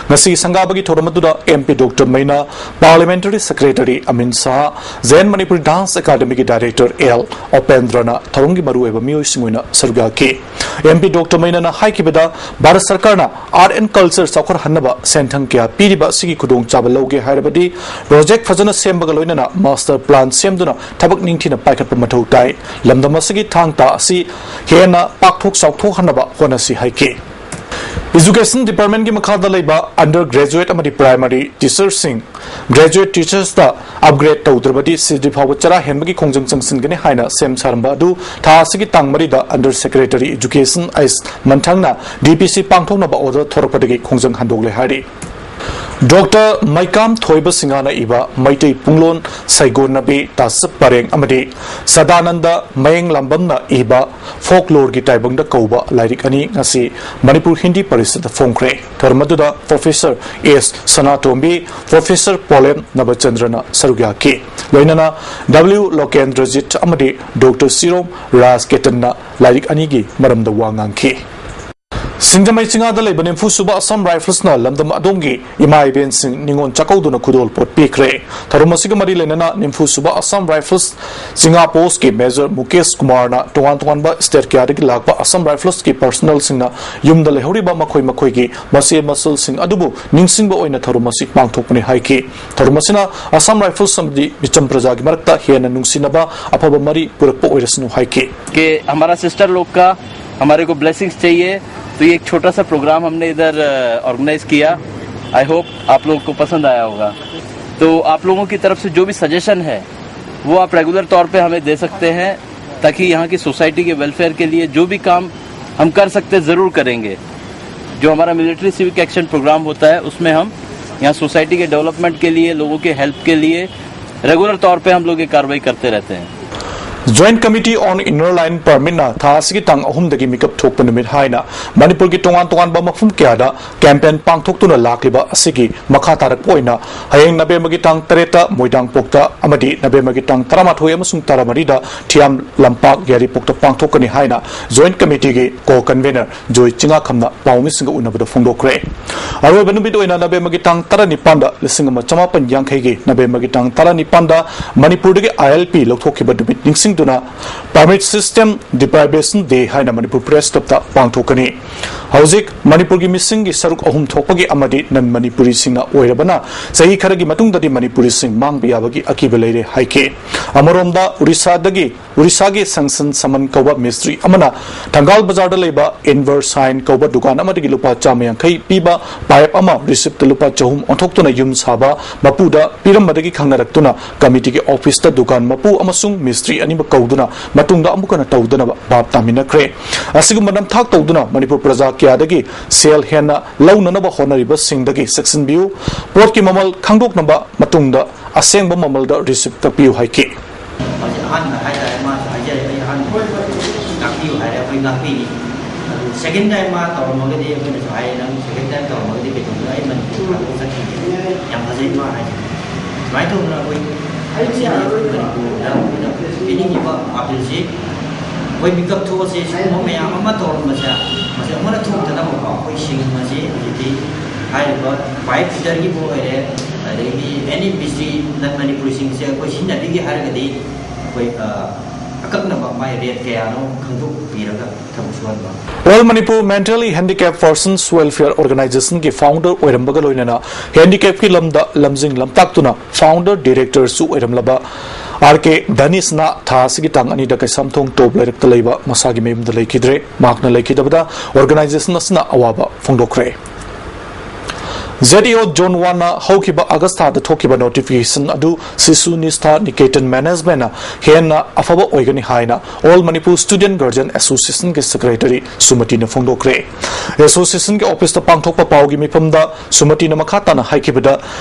ꯉꯁꯤꯒꯤ ꯁꯪꯒꯥꯕꯒꯤ ꯊꯧꯔꯝ ꯑꯗꯨꯗ M P doctor Meinya, parliamentary secretary Amin Shah, ꯖꯌꯟ ꯃꯅꯤꯄꯨꯔꯤ ꯗꯥꯟꯁ ꯑꯦꯀꯥꯗꯃꯤꯒꯤ ꯗꯥꯏꯔꯦꯛꯇꯔ ꯑꯦꯜ ꯑꯣꯄꯦꯟꯗ꯭ꯔꯅ ꯊꯧꯔꯝꯒꯤ ꯃꯔꯨꯑꯣꯏꯕ ꯃꯤꯑꯣꯏꯁꯤꯡ ꯑꯣꯏꯅ ꯁꯔꯨꯛ ꯌꯥꯈꯤ꯫ ꯑꯦꯝ ꯄꯤ ꯗꯣꯛꯇꯔ ꯃꯩꯅꯥꯅ ꯍꯥꯏꯈꯤꯕꯗ, ꯚꯥꯔꯠ ꯁꯔꯀꯥꯔꯅ ꯑꯥꯔꯠ ꯑꯦꯟ ꯀꯜꯆꯔ ꯆꯥꯎꯈꯠꯍꯟꯅꯕ ꯁꯦꯟꯊꯪ ꯀꯌꯥ ꯄꯤꯔꯤꯕ ꯑꯁꯤꯒꯤ ꯈꯨꯗꯣꯡꯆꯥꯕ ꯂꯧꯒꯦ ꯍꯥꯏꯔꯕꯗꯤ, ꯄ꯭ꯔꯣꯖꯦꯛ ꯐꯖꯅ ꯁꯦꯝꯕꯒ ꯂꯣꯏꯅꯅ ꯃꯥꯁꯇꯔ ꯄ꯭ꯂꯥꯟ ꯁꯦꯝꯗꯨꯅ ꯊꯕꯛ ꯅꯤꯡꯊꯤꯅ ꯄꯥꯏꯈꯠꯄ ꯃꯊꯧ ꯇꯥꯏ꯫ ꯂꯝꯗꯝ ꯑꯁꯤꯒꯤ ꯊꯥꯡ ꯇꯥ ꯑꯁꯤ ꯍꯦꯟꯅ ꯄꯥꯛꯊꯣꯛ ꯆꯥꯎꯊꯣꯛꯍꯟꯅꯕ ꯍꯣꯠꯅꯁꯤ ꯍꯥꯏꯈꯤ꯫ ꯏꯖꯨꯀꯦꯁꯟ ꯗꯤꯄꯥꯔꯠꯃꯦꯟꯒꯤ ꯃꯈꯥꯗ ꯂꯩꯕ ꯑꯟꯗꯔ ꯒ꯭ꯔꯦꯖꯨꯑꯦꯠ ꯑꯃꯗꯤ ꯄ꯭ꯔꯥꯏꯃꯥꯔꯤ ꯇꯤꯆꯔꯁꯤꯡ, ꯒ꯭ꯔꯦꯖꯨꯑꯦꯠ ꯇꯤꯆꯔꯁꯇ ꯑꯞꯒ꯭ꯔꯦꯗ ꯇꯧꯗ꯭ꯔꯕꯗꯤ ꯁꯤꯗ꯭ꯔꯤ ꯐꯥꯎꯕ ꯆꯔꯥ ꯍꯦꯟꯕꯒꯤ ꯈꯣꯡꯖꯪ ꯆꯪꯁꯤꯟꯒꯅꯤ ꯍꯥꯏꯅ ꯁꯦꯝ ꯁꯥꯔꯝꯕ ꯑꯗꯨ ꯊꯥ ꯑꯁꯤꯒꯤ ꯇꯥꯡ ꯃꯔꯤꯗ ꯑꯟꯗꯔ ꯁꯦꯀ꯭ꯔꯦꯇꯔꯤ ꯏꯖꯨꯀꯦꯁꯟ ꯑꯩꯁ ꯃꯟꯊꯪꯅ ꯗꯤ ꯄꯤ ꯁꯤ ꯄꯥꯡꯊꯣꯛꯅꯕ ꯑꯣꯔꯗꯔ ꯊꯣꯔꯛꯄꯗꯒꯤ ꯈꯣꯡꯖꯪ ꯍꯟꯗꯣꯛꯂꯦ ꯍꯥꯏꯔꯤ꯫ ꯗꯣꯛꯇꯔ ꯃꯩꯀꯥꯝ ꯊꯣꯏꯕ ꯁꯤꯡꯍꯥꯅ ꯏꯕ ꯃꯩꯇꯩ ꯄꯨꯡꯂꯣꯟ ꯁꯩꯒꯣꯟꯅꯕꯤ ꯇꯥꯁꯞ ꯄꯔꯦꯡ ꯑꯃꯗꯤ ꯁꯗꯥꯅꯟꯗ ꯃꯌꯦꯡꯂꯝꯕꯝꯅ ꯏꯕ ꯐꯣꯛꯂꯣꯔꯒꯤ ꯇꯥꯏꯕꯪꯗ ꯀꯧꯕ ꯂꯥꯏꯔꯤꯛ ꯑꯅꯤ ꯉꯁꯤ ꯃꯅꯤꯄꯨꯔ ꯍꯤꯟꯗꯤ ꯄꯔꯤꯁꯠꯇ ꯐꯣꯡꯈ꯭ꯔꯦ꯫ ꯊꯧꯔꯝ ꯑꯗꯨꯗ ꯄ꯭ꯔꯣꯐꯦꯁꯔ ꯑꯦꯁ ꯁꯅꯥꯇꯣꯝꯕꯤ, ꯄ꯭ꯔꯣꯐꯦꯁꯔ ꯄꯣꯂꯦꯝ ꯅꯕꯆꯟꯗ꯭ꯔꯅ ꯁꯔꯨꯛ ꯌꯥꯈꯤ꯫ ꯂꯣꯏꯅꯅ ꯗꯕ꯭ꯂꯤꯎ ꯂꯣꯀꯦꯟꯗ꯭ꯔꯖꯤꯠ ꯑꯃꯗꯤ ꯗꯣꯛꯇꯔ ꯁꯤꯔꯣꯝ ꯔꯥꯖꯀꯦꯇꯟꯅ ꯂꯥꯏꯔꯤꯛ ꯑꯅꯤꯒꯤ ꯃꯔꯝꯗ ꯋꯥ ꯉꯥꯡꯈꯤ꯫ ꯁꯤꯡꯖꯃꯩ ꯆꯤꯡꯉꯥꯗ ꯂꯩꯕ ꯅꯤꯝꯐꯨ ꯁꯨꯕ ꯑꯁꯥꯝ ꯔꯥꯏꯐꯜꯁꯅ ꯂꯝꯗꯝ ꯑꯗꯣꯝꯒꯤ ꯏꯃꯥ ꯏꯕꯦꯟꯁꯤꯡ ꯅꯤꯉꯣꯜ ꯆꯥꯛꯀꯧꯗꯨꯅ ꯈꯨꯗꯣꯜ ꯄꯣꯠ ꯄꯤꯈ꯭ꯔꯦ꯫ ꯊꯧꯔꯝ ꯑꯁꯤꯒ ꯃꯔꯤ ꯂꯩꯅꯅ ꯅꯤꯝꯐꯨ ꯁꯨꯕ ꯑꯁꯥꯝ ꯔꯥꯏꯐꯜꯁ ꯆꯤꯡꯉꯥ ꯄꯣꯁꯀꯤ ꯃꯦꯖꯔ ꯃꯨꯀꯦꯁ ꯀꯨꯃꯥꯔꯅ ꯇꯣꯉꯥꯟ ꯇꯣꯉꯥꯟꯕ ꯁ꯭ꯇꯦꯠ ꯀꯌꯥꯗꯒꯤ ꯂꯥꯛꯄ ꯑꯁꯥꯝ ꯔꯥꯏꯐꯜꯁꯀꯤ ꯄꯔꯁꯅꯦꯜꯁꯤꯡꯅ ꯌꯨꯝꯗ ꯂꯩꯍꯧꯔꯤꯕ ꯃꯈꯣꯏ ꯃꯈꯣꯏꯒꯤ ꯃꯆꯦ ꯃꯆꯜꯁꯤꯡ ꯑꯗꯨꯕꯨ ꯅꯤꯡꯁꯤꯡꯕ ꯑꯣꯏꯅ ꯊꯧꯔꯝ ꯑꯁꯤ ꯄꯥꯡꯊꯣꯛꯄꯅꯤ ꯍꯥꯏꯈꯤ꯫ ꯊꯧꯔꯝ ꯑꯁꯤꯅ ꯑꯁꯥꯝ ꯔꯥꯏꯐꯜꯁ ꯑꯃꯗꯤ ꯃꯤꯆꯝ ꯄ꯭ꯔꯖꯥꯒꯤ ꯃꯔꯛꯇ ꯍꯦꯟꯅ ꯅꯨꯡꯁꯤꯅꯕ ꯑꯐꯕ ꯃꯔꯤ ꯄꯨꯔꯛꯄ ꯑꯣꯏꯔꯁꯅꯨ ꯍꯥꯏꯈꯤ꯫ कि हमारा सिस्टर लोग का हमारे को ब्लेसिंग्स चाहिए, तो ये एक छोटा सा प्रोग्राम हमने इधर ऑर्गेनाइज किया। आई होप आप लोगों को पसंद आया होगा। तो आप लोगों की तरफ से जो भी सजेशन है, वो आप रेगुलर तौर पे हमें दे सकते हैं, ताकि यहाँ की सोसाइटी के वेलफेयर के लिए जो भी काम हम कर सकते हैं, ज़रूर करेंगे। जो हमारा मिलिट्री सिविक एक्शन प्रोग्राम होता है, उसमें हम यहाँ सोसाइटी के डेवलपमेंट के लिए, लोगों के हेल्प के लिए रेगुलर तौर पे हम लोग ये कार्रवाई करते रहते हैं। Joint Committee on Inner Line Permitꯅ ꯊꯥ ꯑꯁꯤꯒꯤ ꯇꯥꯡ ꯑꯍꯨꯝꯗꯒꯤ ꯃꯤꯀꯞ ꯊꯣꯛꯄ ꯅꯨꯃꯤꯠ ꯍꯥꯏꯅ ꯃꯅꯤꯄꯨꯔꯒꯤ ꯇꯣꯉꯥꯟ ꯇꯣꯉꯥꯟꯕ ꯃꯐꯝ ꯀꯌꯥꯗ ꯀꯦꯝꯄꯦꯟ ꯄꯥꯡꯊꯣꯛꯇꯨꯅ ꯂꯥꯛꯂꯤꯕ ꯑꯁꯤꯒꯤ ꯃꯈꯥ ꯇꯥꯔꯛꯄ ꯑꯣꯏꯅ ꯍꯌꯦꯡ ꯅꯕꯦꯝꯕꯔꯒꯤ ꯇꯥꯡ ꯇꯔꯦꯠꯇ ꯃꯣꯏꯗꯥꯡꯄꯣꯛꯇ ꯑꯃꯗꯤ ꯅꯕꯦꯝꯕꯔꯒꯤ ꯇꯥꯡ ꯇꯔꯥꯃꯥꯊꯣꯏ ꯑꯃꯁꯨꯡ ꯇꯔꯥꯃꯔꯤꯗ ꯊꯤꯌꯥꯝ ꯂꯝꯄꯥꯛ ꯌꯥꯏꯔꯤꯄꯣꯛꯇ ꯄꯥꯡꯊꯣꯛꯀꯅꯤ ꯍꯥꯏꯅ Joint Committeeꯒꯤ ꯀꯣ ꯀꯟꯚꯦꯅꯔ ꯖꯣꯏ ꯆꯤꯉꯥꯈꯝꯅ ꯄꯥꯎꯃꯤꯁꯤꯡꯒ ꯎꯅꯕꯗ ꯐꯣꯡꯗꯣꯛꯈ꯭ꯔꯦ꯫ ꯑꯔꯣꯏꯕ ꯅꯨꯃꯤꯠ ꯑꯣꯏꯅ ꯅꯕꯦꯝꯕꯔꯒꯤ ꯇꯥꯡ ꯇꯔꯥꯅꯤꯄꯥꯟꯗ ꯂꯤꯁꯤꯡ ꯑꯃ ꯆꯃꯥꯄꯟ ꯌꯥꯡꯈꯩꯒꯤ ꯅꯕꯦꯝꯕꯔꯒꯤ ꯇꯥꯡ ꯇꯔꯥꯅꯤꯄꯥꯟꯗ ꯃꯅꯤꯄꯨꯔꯗꯒꯤ ILP ꯂꯧꯊꯣꯛꯈꯤꯕ ꯅꯨꯃꯤꯠ ꯅꯤꯡꯁꯤꯡꯗꯨꯅ Permit System Deprivation Day ꯍꯥꯏꯅ ꯃꯅꯤꯄꯨꯔ ꯄ꯭ꯔꯦꯁ ꯀ꯭ꯂꯕꯇ ꯄꯥꯡꯊꯣꯛꯀꯅꯤ꯫ ꯍꯧꯖꯤꯛ ꯃꯅꯤꯄꯨꯔꯒꯤ ꯃꯤꯁꯤꯡꯒꯤ ꯁꯔꯨꯛ ꯑꯍꯨꯝ ꯊꯣꯛꯄꯒꯤ ꯑꯃꯗꯤ ꯅꯟ ꯃꯅꯤꯄꯨꯔꯤꯁꯤꯡꯅ ꯑꯣꯏꯔꯕꯅ ꯆꯍꯤ ꯈꯔꯒꯤ ꯃꯇꯨꯡꯗꯗꯤ ꯃꯅꯤꯄꯨꯔꯤꯁꯤꯡ ꯃꯥꯡꯕ ꯌꯥꯕꯒꯤ ꯑꯀꯤꯕ ꯂꯩꯔꯦ ꯍꯥꯏꯈꯤ꯫ ꯑꯃꯔꯣꯝꯗ ꯎꯔꯤꯁꯥꯗꯒꯤ ꯎꯔꯤꯁꯥꯒꯤ ꯁꯪꯁꯟ ꯁꯃꯟ ꯀꯧꯕ ꯃꯤꯁꯇ꯭ꯔꯤ ꯑꯃꯅ ꯊꯪꯒꯥꯜ ꯕꯖꯥꯔꯗ ꯂꯩꯕ ꯏꯟꯚꯔ ꯁꯥꯏꯟ ꯀꯧꯕ ꯗꯨꯀꯥꯟ ꯑꯃꯗꯒꯤ ꯂꯨꯄꯥ ꯆꯥꯝꯃ ꯌꯥꯡꯈꯩ ꯄꯤꯕ ꯄꯥꯏꯞ ꯑꯃ ꯔꯤꯁꯤꯞꯇ ꯂꯨꯄꯥ ꯆꯍꯨꯝ ꯑꯣꯟꯊꯣꯛꯇꯨꯅ ꯌꯨꯝ ꯁꯥꯕ ꯃꯄꯨꯗ ꯄꯤꯔꯝꯕꯗꯒꯤ ꯈꯪꯅꯔꯛꯇꯨꯅ ꯀꯃꯤꯇꯤꯒꯤ ꯑꯣꯐꯤꯁꯇ ꯗꯨꯀꯥꯟ ꯃꯄꯨ ꯑꯃꯁꯨꯡ ꯃꯤꯁꯇ꯭ꯔꯤ ꯑꯅꯤꯃꯛ ꯀꯧꯗꯨꯅ ꯃꯇꯨꯡꯗ ꯑꯃꯨꯛ ꯍꯟꯅ ꯇꯧꯗꯅꯕ ꯚꯥꯞ ꯇꯥꯃꯤꯟꯅꯈ꯭ꯔꯦ꯫ ꯑꯁꯤꯒꯨꯝꯕ ꯅꯝꯊꯥꯛ ꯇꯧꯗꯨꯅ ꯃꯅꯤꯄꯨꯔ ꯄ꯭ꯔꯖꯥ ꯀꯌꯥꯗꯒꯤ ꯁꯦꯜ ꯍꯦꯟꯅ ꯂꯧꯅꯅꯕ ꯍꯣꯠꯅꯔꯤꯕꯁꯤꯡꯗꯒꯤ ꯆꯦꯛꯁꯤꯟꯕꯤꯌꯨ꯫ ꯄꯣꯠꯀꯤ ꯃꯃꯜ ꯈꯪꯗꯣꯛꯅꯕ ꯃꯇꯨꯡꯗ ꯑꯁꯦꯡꯕ ꯃꯃꯜꯗ ꯔꯤꯁꯤꯞ ꯀꯛꯄꯤꯌꯨ ꯍꯥꯏꯈꯤ꯫ ꯍꯧꯖꯤꯛ ꯑꯍꯥꯟꯕ ꯍꯥꯏꯇꯥꯔꯦ, ꯃꯥꯁꯨ ꯍꯥꯏꯖꯔꯦ, ꯑꯩ ꯑꯍꯥꯟꯕ ꯉꯥꯛꯄꯤꯌꯨ ꯍꯥꯏꯔꯦ, ꯑꯩꯈꯣꯏ ꯉꯥꯛꯄꯤꯅꯤ꯫ ꯑꯗꯨ ꯁꯦꯀꯦꯟ ꯇꯥꯏꯝ ꯃꯥ ꯇꯧꯔꯝꯃꯒꯗꯤ ꯑꯩꯈꯣꯏꯅꯁꯨ ꯍꯥꯏꯌꯦ, ꯅꯪ ꯁꯦꯀꯦꯟ ꯇꯥꯏꯝ ꯇꯧꯔꯝꯃꯒꯗꯤ ꯀꯩꯗꯧꯅ ꯑꯩ ꯃꯅꯤꯄꯨꯔ ꯊꯥꯗꯣꯛꯑ ꯆꯠꯈꯤꯒꯦ꯫ ꯌꯥꯝ ꯐꯖꯩ ꯃꯥ ꯍꯥꯏꯁꯦ꯫ ꯁꯨꯃꯥꯏꯅ ꯇꯧꯗꯅ ꯑꯩꯈꯣꯏ ꯃꯅꯤꯄꯨꯔꯗ ꯑꯩꯈꯣꯏꯅ ꯄꯤꯅꯤꯡꯉꯤꯕ ꯑꯥꯄꯤꯜꯁꯤ ꯑꯩꯈꯣꯏ ꯃꯤꯀꯞ ꯊꯣꯛꯑꯁꯤ꯫ ꯁꯤꯒꯨꯝꯕ ꯃꯌꯥꯝ ꯑꯃ ꯇꯧꯔꯝꯕꯁꯦ ꯑꯃꯅ ꯊꯣꯛꯇꯅꯕꯀꯣ ꯑꯩꯈꯣꯏ ꯁꯤꯡ ꯑꯁꯤ ꯍꯧꯖꯤꯛꯇꯤ ꯍꯥꯏꯔꯤꯕ ꯄꯥꯏꯞ ꯐꯤꯇꯔꯒꯤꯕꯨ ꯑꯣꯏꯔꯦ, ꯑꯗꯒꯤ ꯑꯦꯅꯤ ꯕꯤꯖꯂꯤ ꯅꯟ ꯃꯅꯤꯄꯨꯔꯤꯁꯤꯡꯁꯦ ꯑꯩꯈꯣꯏ ꯁꯤꯖꯤꯟꯅꯕꯤꯒꯦ ꯍꯥꯏꯔꯒꯗꯤ ꯑꯩꯈꯣꯏ ꯑꯀꯛꯅꯕ ꯃꯥꯏ ꯔꯦꯠ ꯀꯌꯥꯅꯣ ꯈꯪꯗꯣꯛꯄꯤꯔꯒ ꯊꯕꯛ ꯁꯨꯍꯟꯕ꯫ All Manipur Mentally Handicapped Persons Welfare Organizationꯒꯤ founder ꯑꯣꯏꯔꯝꯕꯒ ꯂꯣꯏꯅꯅ handicapꯀꯤ ꯂꯝꯗ ꯂꯝꯖꯤꯡ ꯂꯝꯇꯥꯛꯇꯨꯅ founder directorꯁꯨ ꯑꯣꯏꯔꯝꯂꯕ ꯑꯥꯔ ꯀꯦ ꯙꯅꯤꯁꯅ ꯊꯥ ꯑꯁꯤꯒꯤ ꯇꯥꯡ ꯑꯅꯤꯗ ꯀꯩꯁꯥꯝꯊꯣꯡ ꯇꯣꯞ ꯂꯩꯔꯛꯇ ꯂꯩꯕ ꯃꯁꯥꯒꯤ ꯃꯌꯨꯝꯗ ꯂꯩꯈꯤꯗ꯭ꯔꯦ꯫ ꯃꯍꯥꯛꯅ ꯂꯩꯈꯤꯗꯕꯗ organization ꯑꯁꯤꯅ ꯑꯋꯥꯕ ꯐꯣꯡꯗꯣꯛꯈ꯭ꯔꯦ꯫ ꯖꯦꯠ ꯏ ꯑꯣ Zone Oneꯅ ꯍꯧꯈꯤꯕ ꯑꯥꯒꯁ ꯊꯥꯗ ꯊꯣꯛꯈꯤꯕ notification ꯑꯗꯨ ꯁꯤꯁꯨ ꯅꯤꯁꯊꯥ ꯅꯤꯀꯦꯇꯟ managementꯅ ꯍꯦꯟꯅ ꯑꯐꯕ ꯑꯣꯏꯒꯅꯤ ꯍꯥꯏꯅ All Manipur Student Guardian Associationꯒꯤ secretary ꯁꯨꯃꯇꯤꯅ ꯐꯣꯡꯗꯣꯛꯈ꯭ꯔꯦ꯫ Associationꯒꯤ officeꯇ ꯄꯥꯡꯊꯣꯛꯄ ꯄꯥꯎꯒꯤ ꯃꯤꯐꯝꯗ ꯁꯨꯃꯇꯤꯅ ꯃꯈꯥ ꯇꯥꯅ ꯍꯥꯏꯈꯤꯕꯗ,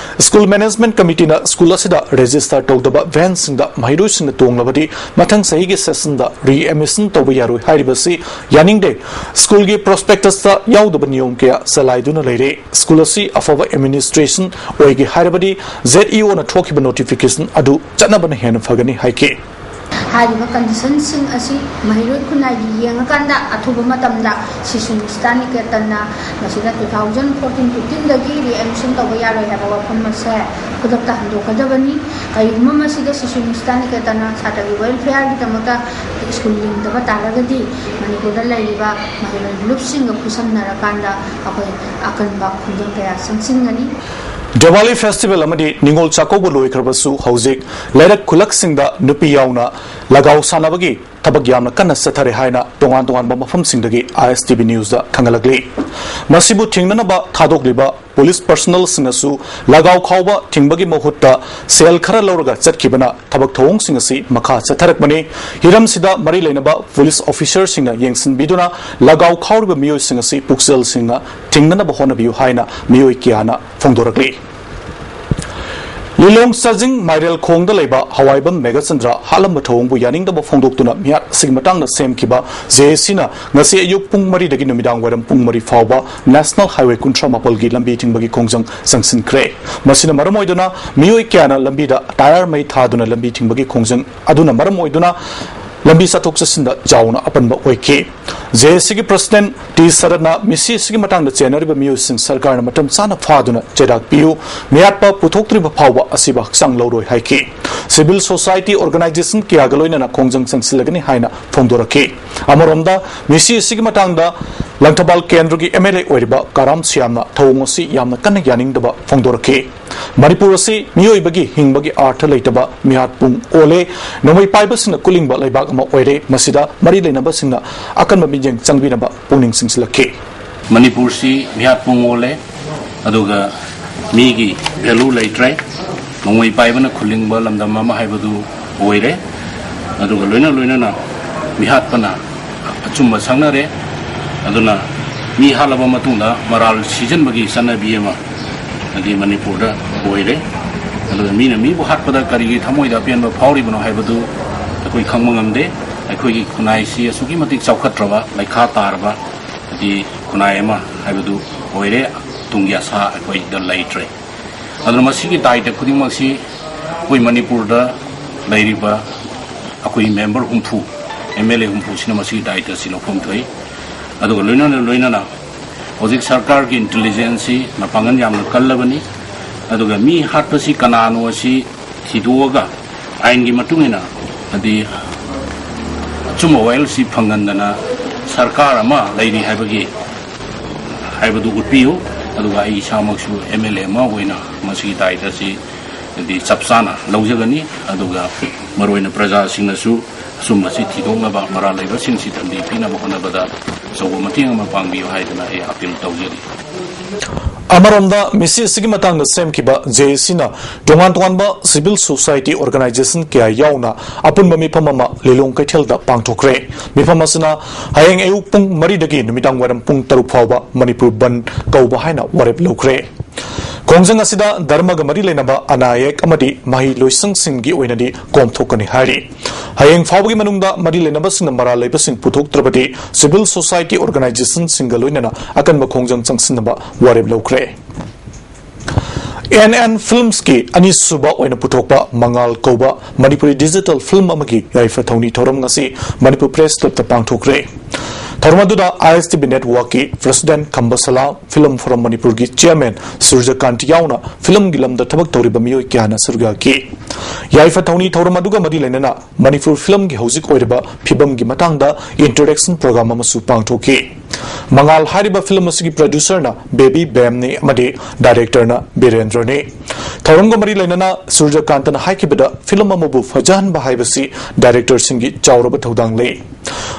school management committeeꯅ school ꯑꯁꯤꯗ register ꯇꯧꯗꯕ vanꯁꯤꯡꯗ ꯃꯍꯩꯔꯣꯏꯁꯤꯡꯅ ꯇꯣꯡꯂꯕꯗꯤ ꯃꯊꯪ ꯆꯍꯤꯒꯤ sessionꯗ readmission ꯇꯧꯕ ꯌꯥꯔꯣꯏ ꯍꯥꯏꯔꯤꯕꯁꯤ ꯌꯥꯅꯤꯡꯗꯦ꯫ Schoolꯒꯤ prospectusꯇ ꯌꯥꯎꯗꯕ ꯅꯤꯌꯣꯝ ꯀꯌꯥ ꯆꯂꯥꯏꯗꯨꯅ ꯂꯩꯔꯦ꯫ School ꯑꯁꯤ ꯑꯐꯕ administration ꯑꯣꯏꯒꯦ ꯍꯥꯏꯔꯕꯗꯤ ꯖꯦꯠ ꯏ ꯑꯣꯅ ꯊꯣꯛꯈꯤꯕ notification ꯑꯗꯨ ꯆꯠꯅꯕꯅ ꯍꯦꯟꯅ ꯐꯒꯅꯤ ꯍꯥꯏꯈꯤ꯫ ꯍꯥꯏꯔꯤꯕ conditionꯁꯤꯡ ꯑꯁꯤ ꯃꯍꯩꯔꯣꯏ ꯈꯨꯟꯅꯥꯏꯒꯤ ꯌꯦꯡꯉꯀꯥꯟꯗ ꯑꯊꯨꯕ ꯃꯇꯝꯗ ꯁꯤꯁꯨ ꯅꯤꯁꯊꯥ ꯅꯤꯀꯦꯇꯟꯅ ꯃꯁꯤꯗ two thousand fourteen fifteenꯗꯒꯤ readmission ꯇꯧꯕ ꯌꯥꯔꯣꯏ ꯍꯥꯏꯕ ꯋꯥꯐꯝ ꯑꯁꯦ ꯈꯨꯗꯛꯇ ꯍꯟꯗꯣꯛꯀꯗꯕꯅꯤ꯫ ꯀꯔꯤꯒꯨꯝꯕ ꯃꯁꯤꯗ ꯁꯤꯁꯨ ꯅꯤꯁꯊꯥ ꯅꯤꯀꯦꯇꯟꯅ ꯁꯥꯇ꯭ꯔꯒꯤ welfareꯒꯤꯗꯃꯛꯇ school ꯂꯤꯡꯗꯕ ꯇꯥꯔꯒꯗꯤ ꯃꯅꯤꯄꯨꯔꯗ ꯂꯩꯔꯤꯕ ꯃꯍꯩꯔꯣꯏ ꯂꯨꯞꯁꯤꯡꯒ ꯈꯨꯠꯁꯝꯅꯔꯀꯥꯟꯗ ꯑꯩꯈꯣꯏ ꯑꯀꯟꯕ ꯈꯣꯡꯖꯪ ꯀꯌꯥ ꯆꯪꯁꯤꯟꯒꯅꯤ꯫ ꯗꯤꯋꯥꯂꯤ festival ꯑꯃꯗꯤ ꯅꯤꯉꯣꯜ ꯆꯥꯛꯀꯧꯕ ꯂꯣꯏꯈ꯭ꯔꯕꯁꯨ ꯍꯧꯖꯤꯛ ꯂꯩꯔꯛ ꯈꯨꯜꯂꯛꯁꯤꯡꯗ ꯅꯨꯄꯤ ꯌꯥꯎꯅ ꯂꯒꯥꯎ ꯁꯥꯟꯅꯕꯒꯤ ꯊꯕꯛ ꯌꯥꯝꯅ ꯀꯟꯅ ꯆꯠꯊꯔꯦ ꯍꯥꯏꯅ ꯇꯣꯉꯥꯟ ꯇꯣꯉꯥꯟꯕ ꯃꯐꯝꯁꯤꯡꯗꯒꯤ ꯑꯥꯏ ꯑꯦꯁ ꯇꯤ ꯚꯤ ꯅ꯭ꯌꯨꯁꯇ ꯈꯪꯍꯜꯂꯛꯂꯤ꯫ ꯃꯁꯤꯕꯨ ꯊꯤꯡꯅꯅꯕ ꯊꯥꯗꯣꯛꯂꯤꯕ police personnelꯁꯤꯡꯅꯁꯨ ꯂꯒꯥꯎ ꯈꯥꯎꯕ ꯊꯤꯡꯕꯒꯤ ꯃꯍꯨꯠꯇ ꯁꯦꯜ ꯈꯔ ꯂꯧꯔꯒ ꯆꯠꯈꯤꯕꯅ ꯊꯕꯛ ꯊꯧꯑꯣꯡꯁꯤꯡ ꯑꯁꯤ ꯃꯈꯥ ꯆꯠꯊꯔꯛꯄꯅꯤ꯫ ꯍꯤꯔꯝꯁꯤꯗ ꯃꯔꯤ ꯂꯩꯅꯕ police officerꯁꯤꯡꯅ ꯌꯦꯡꯁꯤꯟꯕꯤꯗꯨꯅ ꯂꯒꯥꯎ ꯈꯥꯎꯔꯤꯕ ꯃꯤꯑꯣꯏꯁꯤꯡ ꯑꯁꯤ ꯄꯨꯛꯆꯦꯜꯁꯤꯡꯅ ꯊꯤꯡꯅꯅꯕ ꯍꯣꯠꯅꯕꯤꯌꯨ ꯍꯥꯏꯅ ꯃꯤꯑꯣꯏ ꯀꯌꯥꯅ ꯐꯣꯡꯗꯣꯔꯛꯂꯤ꯫ ꯂꯤꯂꯣꯡ ꯆꯥꯖꯤꯡ ꯃꯥꯏꯔꯦꯜ ꯈꯣꯡꯗ ꯂꯩꯕ ꯍꯋꯥꯏꯕꯝ ꯃꯦꯘꯆꯟꯗ꯭ꯔ ꯍꯥꯠꯂꯝꯕ ꯊꯧꯑꯣꯡꯕꯨ ꯌꯥꯅꯤꯡꯗꯕ ꯐꯣꯡꯗꯣꯛꯇꯨꯅ ꯃꯤꯍꯥꯠ ꯑꯁꯤꯒꯤ ꯃꯇꯥꯡꯗ ꯁꯦꯝꯈꯤꯕ ꯖꯦ ꯑꯦ ꯁꯤꯅ ꯉꯁꯤ ꯑꯌꯨꯛ ꯄꯨꯡ ꯃꯔꯤꯗꯒꯤ ꯅꯨꯃꯤꯗꯥꯡ ꯋꯥꯏꯔꯝ ꯄꯨꯡ ꯃꯔꯤ ꯐꯥꯎꯕ National Highway ꯀꯨꯟꯊ꯭ꯔꯥ ꯃꯥꯄꯜꯒꯤ ꯂꯝꯕꯤ ꯊꯤꯡꯕꯒꯤ ꯈꯣꯡꯖꯪ ꯆꯪꯁꯤꯟꯈ꯭ꯔꯦ꯫ ꯃꯁꯤꯅ ꯃꯔꯝ ꯑꯣꯏꯗꯨꯅ ꯃꯤꯑꯣꯏ ꯀꯌꯥꯅ ꯂꯝꯕꯤꯗ tyre ꯃꯩ ꯊꯥꯗꯨꯅ ꯂꯝꯕꯤ ꯊꯤꯡꯕꯒꯤ ꯈꯣꯡꯖꯪ ꯑꯗꯨꯅ ꯃꯔꯝ ꯑꯣꯏꯗꯨꯅ ꯂꯝꯕꯤ ꯆꯠꯊꯣꯛ ꯆꯠꯁꯤꯟꯗ ꯆꯥꯎꯅ ꯑꯄꯟꯕ ꯑꯣꯏꯈꯤ꯫ ꯖꯦ ꯑꯦ ꯁꯤꯒꯤ ꯄ꯭ꯔꯁꯤꯗꯦꯟ ꯇꯤ ꯁꯔꯠꯅ ꯃꯤꯁꯤ ꯑꯁꯤꯒꯤ ꯃꯇꯥꯡꯗ ꯆꯦꯟꯅꯔꯤꯕ ꯃꯤꯑꯣꯏꯁꯤꯡ ꯁꯔꯀꯥꯔꯅ ꯃꯇꯝ ꯆꯥꯅ ꯐꯥꯗꯨꯅ ꯆꯩꯔꯥꯛ ꯄꯤꯌꯨ, ꯃꯤꯍꯥꯠꯄ ꯄꯨꯊꯣꯛꯇ꯭ꯔꯤꯕ ꯐꯥꯎꯕ ꯑꯁꯤꯕ ꯍꯛꯆꯥꯡ ꯂꯧꯔꯣꯏ ꯍꯥꯏꯈꯤ꯫ ꯁꯤꯚꯤꯜ ꯁꯣꯁꯥꯏꯇꯤ ꯑꯣꯔꯒꯅꯥꯏꯖꯦꯁꯟ ꯀꯌꯥꯒ ꯂꯣꯏꯅꯅ ꯈꯣꯡꯖꯪ ꯆꯪꯁꯤꯜꯂꯒꯅꯤ ꯍꯥꯏꯅ ꯐꯣꯡꯗꯣꯔꯛꯈꯤ꯫ ꯑꯃꯔꯣꯝꯗ, ꯃꯤꯁꯤ ꯑꯁꯤꯒꯤ ꯃꯇꯥꯡꯗ ꯂꯪꯊꯕꯥꯜ ꯀꯦꯟꯗ꯭ꯔꯒꯤ ꯑꯦꯝ ꯑꯦꯜ ꯑꯦ ꯑꯣꯏꯔꯤꯕ ꯀꯔꯥꯝ ꯁꯤꯌꯥꯝꯅ ꯊꯧꯑꯣꯡ ꯑꯁꯤ ꯌꯥꯝꯅ ꯀꯟꯅ ꯌꯥꯅꯤꯡꯗꯕ ꯐꯣꯡꯗꯣꯔꯛꯈꯤ꯫ ꯃꯅꯤꯄꯨꯔ ꯑꯁꯤ ꯃꯤꯑꯣꯏꯕꯒꯤ ꯍꯤꯡꯕꯒꯤ ꯑꯥꯔꯊ ꯂꯩꯇꯕ ꯃꯤꯍꯥꯠ ꯄꯨꯡ ꯑꯣꯜꯂꯦ, ꯅꯣꯡꯃꯩ ꯄꯥꯏꯕꯁꯤꯡꯅ ꯀꯨꯂꯤꯡꯕ ꯂꯩꯕꯥꯛ ꯑꯃ ꯑꯣꯏꯔꯦ꯫ ꯃꯁꯤꯗ ꯃꯔꯤ ꯂꯩꯅꯕꯁꯤꯡꯅ ꯑꯀꯟꯕ ꯃꯤꯠꯌꯦꯡ ꯆꯪꯕꯤꯅꯕ ꯄꯨꯛꯅꯤꯡ ꯆꯤꯡꯁꯤꯜꯂꯛꯈꯤ꯫ ꯃꯅꯤꯄꯨꯔꯁꯤ ꯃꯤꯍꯥꯠ ꯄꯨꯡ ꯑꯣꯜꯂꯦ, ꯑꯗꯨꯒ ꯃꯤꯒꯤ ꯚꯦꯂꯨ ꯂꯩꯇ꯭ꯔꯦ, ꯅꯣꯡꯃꯩ ꯄꯥꯏꯕꯅ ꯈꯨꯂꯤꯡꯕ ꯂꯝꯗꯝ ꯑꯃ ꯍꯥꯏꯕꯗꯨ ꯑꯣꯏꯔꯦ꯫ ꯑꯗꯨꯒ ꯂꯣꯏꯅ ꯂꯣꯏꯅꯅ ꯃꯤꯍꯥꯠꯄꯅ ꯑꯆꯨꯝꯕ ꯁꯛꯅꯔꯦ꯫ ꯑꯗꯨꯅ ꯃꯤ ꯍꯥꯠꯂꯕ ꯃꯇꯨꯡꯗ ꯃꯔꯥꯜ ꯁꯤꯖꯤꯟꯕꯒꯤ ꯆꯠꯅꯕꯤ ꯑꯃ ꯍꯥꯏꯗꯤ ꯃꯅꯤꯄꯨꯔꯗ ꯑꯣꯏꯔꯦ꯫ ꯑꯗꯨꯒ ꯃꯤꯅ ꯃꯤꯕꯨ ꯍꯥꯠꯄꯗ ꯀꯔꯤꯒꯤ ꯊꯃꯣꯏꯗ ꯑꯄꯦꯟꯕ ꯐꯥꯎꯔꯤꯕꯅꯣ ꯍꯥꯏꯕꯗꯨ ꯑꯩꯈꯣꯏ ꯈꯪꯕ ꯉꯝꯗꯦ꯫ ꯑꯩꯈꯣꯏꯒꯤ ꯈꯨꯟꯅꯥꯏꯁꯤ ꯑꯁꯨꯛꯀꯤ ꯃꯇꯤꯛ ꯆꯥꯎꯈꯠꯇ꯭ꯔꯕ, ꯂꯩꯈꯥ ꯇꯥꯔꯕ ꯍꯥꯏꯗꯤ ꯈꯨꯟꯅꯥꯏ ꯑꯃ ꯍꯥꯏꯕꯗꯨ ꯑꯣꯏꯔꯦ꯫ ꯇꯨꯡꯒꯤ ꯑꯁꯥ ꯑꯩꯈꯣꯏꯗ ꯂꯩꯇ꯭ꯔꯦ꯫ ꯑꯗꯨꯅ ꯃꯁꯤꯒꯤ ꯗꯥꯏꯇ ꯈꯨꯗꯤꯡꯃꯛꯁꯤ ꯑꯩꯈꯣꯏ ꯃꯅꯤꯄꯨꯔꯗ ꯂꯩꯔꯤꯕ ꯑꯩꯈꯣꯏ ꯃꯦꯝꯕꯔ ꯍꯨꯝꯐꯨ, ꯑꯦꯝ ꯑꯦꯜ ꯑꯦ ꯍꯨꯝꯐꯨꯁꯤꯅ ꯃꯁꯤꯒꯤ ꯗꯥꯏꯇ ꯑꯁꯤ ꯂꯧꯐꯝ ꯊꯣꯛꯏ꯫ ꯑꯗꯨꯒ ꯂꯣꯏꯅꯅ ꯂꯣꯏꯅꯅ ꯍꯧꯖꯤꯛ ꯁꯔꯀꯥꯔꯒꯤ ꯏꯟꯇꯦꯂꯤꯖꯦꯟꯁꯁꯤ ꯃꯄꯥꯡꯒꯜ ꯌꯥꯝꯅ ꯀꯜꯂꯕꯅꯤ꯫ ꯑꯗꯨꯒ ꯃꯤ ꯍꯥꯠꯄꯁꯤ ꯀꯅꯥꯅꯣ ꯑꯁꯤ ꯊꯤꯗꯣꯛꯑꯒ ꯑꯥꯏꯟꯒꯤ ꯃꯇꯨꯡ ꯏꯟꯅ ꯍꯥꯏꯗꯤ ꯑꯆꯨꯝꯕ ꯋꯥꯌꯦꯜꯁꯤ ꯐꯪꯍꯟꯗꯅ ꯁꯔꯀꯥꯔ ꯑꯃ ꯂꯩꯔꯤ ꯍꯥꯏꯕꯒꯤ ꯍꯥꯏꯕꯗꯨ ꯎꯠꯄꯤꯌꯨ꯫ ꯑꯗꯨꯒ ꯑꯩ ꯏꯁꯥꯃꯛꯁꯨ ꯑꯦꯝ ꯑꯦꯜ ꯑꯦ ꯑꯃ ꯑꯣꯏꯅ ꯃꯁꯤꯒꯤ ꯗꯥꯏꯇ ꯑꯁꯤ ꯍꯥꯏꯗꯤ ꯆꯞ ꯆꯥꯅ ꯂꯧꯖꯒꯅꯤ꯫ ꯑꯗꯨꯒ ꯃꯔꯨꯑꯣꯏꯅ ꯄ꯭ꯔꯖꯥꯁꯤꯡꯅꯁꯨ ꯑꯆꯨꯝꯕꯁꯤ ꯊꯤꯗꯣꯛꯅꯕ, ꯃꯔꯥꯜ ꯂꯩꯕꯁꯤꯡꯁꯤ ꯗꯟꯗꯤ ꯄꯤꯅꯕ ꯍꯣꯠꯅꯕꯗ ꯑꯆꯧꯕ ꯃꯇꯦꯡ ꯑꯃ ꯄꯥꯡꯕꯤꯌꯨ ꯍꯥꯏꯗꯅ ꯑꯩ ꯑꯄꯤꯜ ꯇꯧꯖꯔꯤ꯫ ꯑꯃꯔꯣꯝꯗ, ꯃꯤꯁꯤ ꯑꯁꯤꯒꯤ ꯃꯇꯥꯡꯗ ꯁꯦꯝꯈꯤꯕ ꯖꯦ ꯑꯦ ꯁꯤꯅ ꯇꯣꯉꯥꯟ ꯇꯣꯉꯥꯟꯕ ꯁꯤꯚꯤꯜ ꯁꯣꯁꯥꯏꯇꯤ ꯑꯣꯔꯒꯅꯥꯏꯖꯦꯁꯟ ꯀꯌꯥ ꯌꯥꯎꯅ ꯑꯄꯨꯟꯕ ꯃꯤꯐꯝ ꯑꯃ ꯂꯤꯂꯣꯡ ꯀꯩꯊꯦꯜꯗ ꯄꯥꯡꯊꯣꯛꯈ꯭ꯔꯦ꯫ ꯃꯤꯐꯝ ꯑꯁꯤꯅ ꯍꯌꯦꯡ ꯑꯌꯨꯛ ꯄꯨꯡ ꯃꯔꯤꯗꯒꯤ ꯅꯨꯃꯤꯗꯥꯡ ꯋꯥꯏꯔꯝ ꯄꯨꯡ ꯇꯔꯨꯛ ꯐꯥꯎꯕ ꯃꯅꯤꯄꯨꯔ ꯕꯟꯗ ꯀꯧꯕ ꯍꯥꯏꯅ ꯋꯥꯔꯦꯞ ꯂꯧꯈ꯭ꯔꯦ꯫ ꯈꯣꯡꯖꯪ ꯑꯁꯤꯗ ꯙꯔꯃꯒ ꯃꯔꯤ ꯂꯩꯅꯕ ꯑꯅꯥ ꯑꯌꯦꯛ ꯑꯃꯗꯤ ꯃꯍꯩ ꯂꯣꯏꯁꯪꯁꯤꯡꯒꯤ ꯑꯣꯏꯅꯗꯤ ꯀꯣꯝꯊꯣꯛꯀꯅꯤ ꯍꯥꯏꯔꯤ꯫ ꯍꯌꯦꯡ ꯐꯥꯎꯕꯒꯤ ꯃꯅꯨꯡꯗ ꯃꯔꯤ ꯂꯩꯅꯕꯁꯤꯡꯅ ꯃꯔꯥꯜ ꯂꯩꯕꯁꯤꯡ ꯄꯨꯊꯣꯛꯇ꯭ꯔꯕꯗꯤ ꯁꯤꯚꯤꯜ ꯁꯣꯁꯥꯏꯇꯤ ꯑꯣꯔꯒꯅꯥꯏꯖꯦꯁꯟꯁꯤꯡꯒ ꯂꯣꯏꯅꯅ ꯑꯀꯟꯕ ꯈꯣꯡꯖꯪ ꯆꯪꯁꯤꯟꯅꯕ ꯋꯥꯔꯦꯞ ꯂꯧꯈ꯭ꯔꯦ꯫ ꯑꯦꯟ ꯑꯦꯟ ꯐꯤꯜꯝꯁꯀꯤ ꯑꯅꯤꯁꯨꯕ ꯑꯣꯏꯅ ꯄꯨꯊꯣꯛꯄ ꯃꯉꯥꯜ ꯀꯧꯕ ꯃꯅꯤꯄꯨꯔꯤ ꯗꯤꯖꯤꯇꯦꯜ ꯐꯤꯜꯝ ꯑꯃꯒꯤ ꯌꯥꯏꯐ ꯊꯧꯅꯤ ꯊꯧꯔꯝ ꯉꯁꯤ ꯃꯅꯤꯄꯨꯔ ꯄ꯭ꯔꯦꯁ ꯀ꯭ꯂꯕꯇ ꯄꯥꯡꯊꯣꯛꯈ꯭ꯔꯦ꯫ ꯊꯧꯔꯝ ꯑꯗꯨꯗ ꯑꯥꯏ ꯑꯦꯁ ꯇꯤ ꯚꯤ ꯅꯦꯠꯋꯥꯔꯛꯀꯤ ꯄ꯭ꯔꯦꯁꯤꯗꯦꯟꯠ ꯈꯝꯕ ꯁꯂꯥꯝ, ꯐꯤꯜꯝ ꯐꯣꯔꯝ ꯃꯅꯤꯄꯨꯔꯒꯤ ꯆꯤꯌꯔꯃꯦꯟ ꯁꯨꯔꯖꯀꯥꯟꯇ ꯌꯥꯎꯅ ꯐꯤꯜꯝꯒꯤ ꯂꯝꯗ ꯊꯕꯛ ꯇꯧꯔꯤꯕ ꯃꯤꯑꯣꯏ ꯀꯌꯥꯅ ꯁꯔꯨꯛ ꯌꯥꯈꯤ꯫ ꯌꯥꯏꯐ ꯊꯧꯅꯤ ꯊꯧꯔꯝ ꯑꯗꯨꯒ ꯃꯔꯤ ꯂꯩꯅꯅ ꯃꯅꯤꯄꯨꯔ ꯐꯤꯜꯝꯒꯤ ꯍꯧꯖꯤꯛ ꯑꯣꯏꯔꯤꯕ ꯐꯤꯕꯝꯒꯤ ꯃꯇꯥꯡꯗ ꯏꯟꯇꯔꯦꯛꯁꯟ ꯄ꯭ꯔꯣꯒ꯭ꯔꯥꯝ ꯑꯃꯁꯨ ꯄꯥꯡꯊꯣꯛꯈꯤ꯫ ꯃꯉꯥꯜ ꯍꯥꯏꯔꯤꯕ ꯐꯤꯜꯝ ꯑꯁꯤꯒꯤ ꯄ꯭ꯔꯣꯗ꯭ꯌꯨꯁꯔꯅ ꯕꯦꯕꯤ ꯕꯦꯝꯅꯤ ꯑꯃꯗꯤ ꯗꯥꯏꯔꯦꯛꯇꯔꯅ ꯕꯤꯔꯦꯟꯗ꯭ꯔꯅꯤ꯫ ꯊꯧꯔꯝꯒ ꯃꯔꯤ ꯂꯩꯅꯅ ꯁꯨꯔꯖꯀꯥꯟꯇꯅ ꯍꯥꯏꯈꯤꯕꯗ, ꯐꯤꯜꯝ ꯑꯃꯕꯨ ꯐꯖꯍꯟꯕ ꯍꯥꯏꯕꯁꯤ ꯗꯥꯏꯔꯦꯛꯇꯔꯁꯤꯡꯒꯤ ꯆꯥꯎꯔꯕ ꯊꯧꯗꯥꯡ ꯂꯩ꯫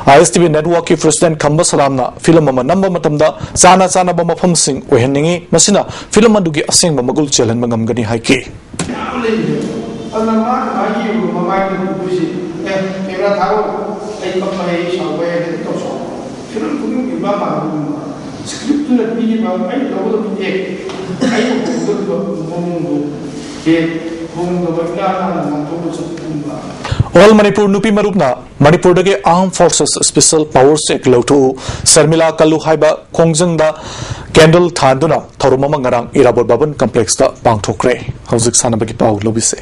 ꯑꯥꯏ ꯑꯦꯁ ꯇꯤ ꯚꯤ ꯅꯦꯠꯋꯥꯔꯛꯀꯤ ꯄ꯭ꯔꯦꯁꯤꯗꯦꯟꯠ ꯈꯝꯕ ꯁꯂꯥꯝꯅ ꯐꯤꯜꯝ ꯑꯃ ꯅꯝꯕ ꯃꯇꯝꯗ ꯆꯥꯅ ꯆꯥꯅꯕ ꯃꯐꯝꯁꯤꯡ ꯑꯣꯏꯍꯟꯅꯤꯡꯏ, ꯃꯁꯤꯅ ꯐꯤꯜꯝ ꯑꯗꯨꯒꯤ ꯑꯁꯦꯡꯕ ꯃꯒꯨꯟ ꯆꯦꯜꯍꯟꯕ ꯉꯝꯒꯅꯤ ꯍꯥꯏꯈꯤ꯫ ꯃꯌꯥꯝ ꯂꯩꯔꯤꯅꯦ꯫ ꯑꯗꯨꯅ ꯃꯥꯅ ꯃꯥꯒꯤ ꯃꯃꯥꯏꯗ ꯎꯕꯁꯦ, "ꯑꯦ, ꯀꯦꯃꯦꯔꯥ ꯊꯥꯔꯣ, ꯑꯩ ꯀꯞꯄ ꯍꯩ, ꯁꯥꯎꯕ ꯍꯩ, ꯑꯗꯨꯝ ꯇꯧꯁꯣ꯫" ꯐꯤꯂꯝ ꯈꯨꯗꯤꯡꯒꯤ ꯃꯥ ꯃꯥꯟꯅꯕꯒꯨꯝꯕ꯫ ꯁ꯭ꯀ꯭ꯔꯤꯞꯇꯨꯅ ꯄꯤꯔꯤꯕ, ꯑꯩꯅ ꯂꯧꯒꯗꯕ ꯑꯦꯛ, ꯑꯩꯅ ꯍꯣꯡꯒꯗꯧꯔꯤꯕ ꯃꯑꯣꯡꯗꯣ ꯍꯦꯛ ꯍꯣꯡꯗꯕ, ꯏꯅꯥꯟ ꯅꯥꯟꯅ ꯉꯥꯡꯊꯣꯛꯑꯒ ꯆꯠꯄꯒꯨꯝꯕ꯫ ꯑꯣꯜ ꯃꯅꯤꯄꯨꯔ ꯅꯨꯄꯤ ꯃꯔꯨꯞꯅ ꯃꯅꯤꯄꯨꯔꯗꯒꯤ Armed Forces Special Powers Act ꯂꯧꯊꯣꯛꯎ, ꯁꯔꯃꯤꯂꯥ ꯀꯜꯂꯨ ꯍꯥꯏꯕ ꯈꯣꯡꯖꯪꯗ ꯀꯦꯟꯗꯜ ꯊꯥꯟꯗꯨꯅ ꯊꯧꯔꯝ ꯑꯃ ꯉꯔꯥꯡ ꯏꯔꯥꯕꯣꯠ ꯚꯕꯟ ꯀꯝꯄ꯭ꯂꯦꯛꯁꯇ ꯄꯥꯡꯊꯣꯛꯈ꯭ꯔꯦ꯫ ꯍꯧꯖꯤꯛ ꯁꯥꯟꯅꯕꯒꯤ ꯄꯥꯎ ꯂꯧꯕꯤꯁꯦ꯫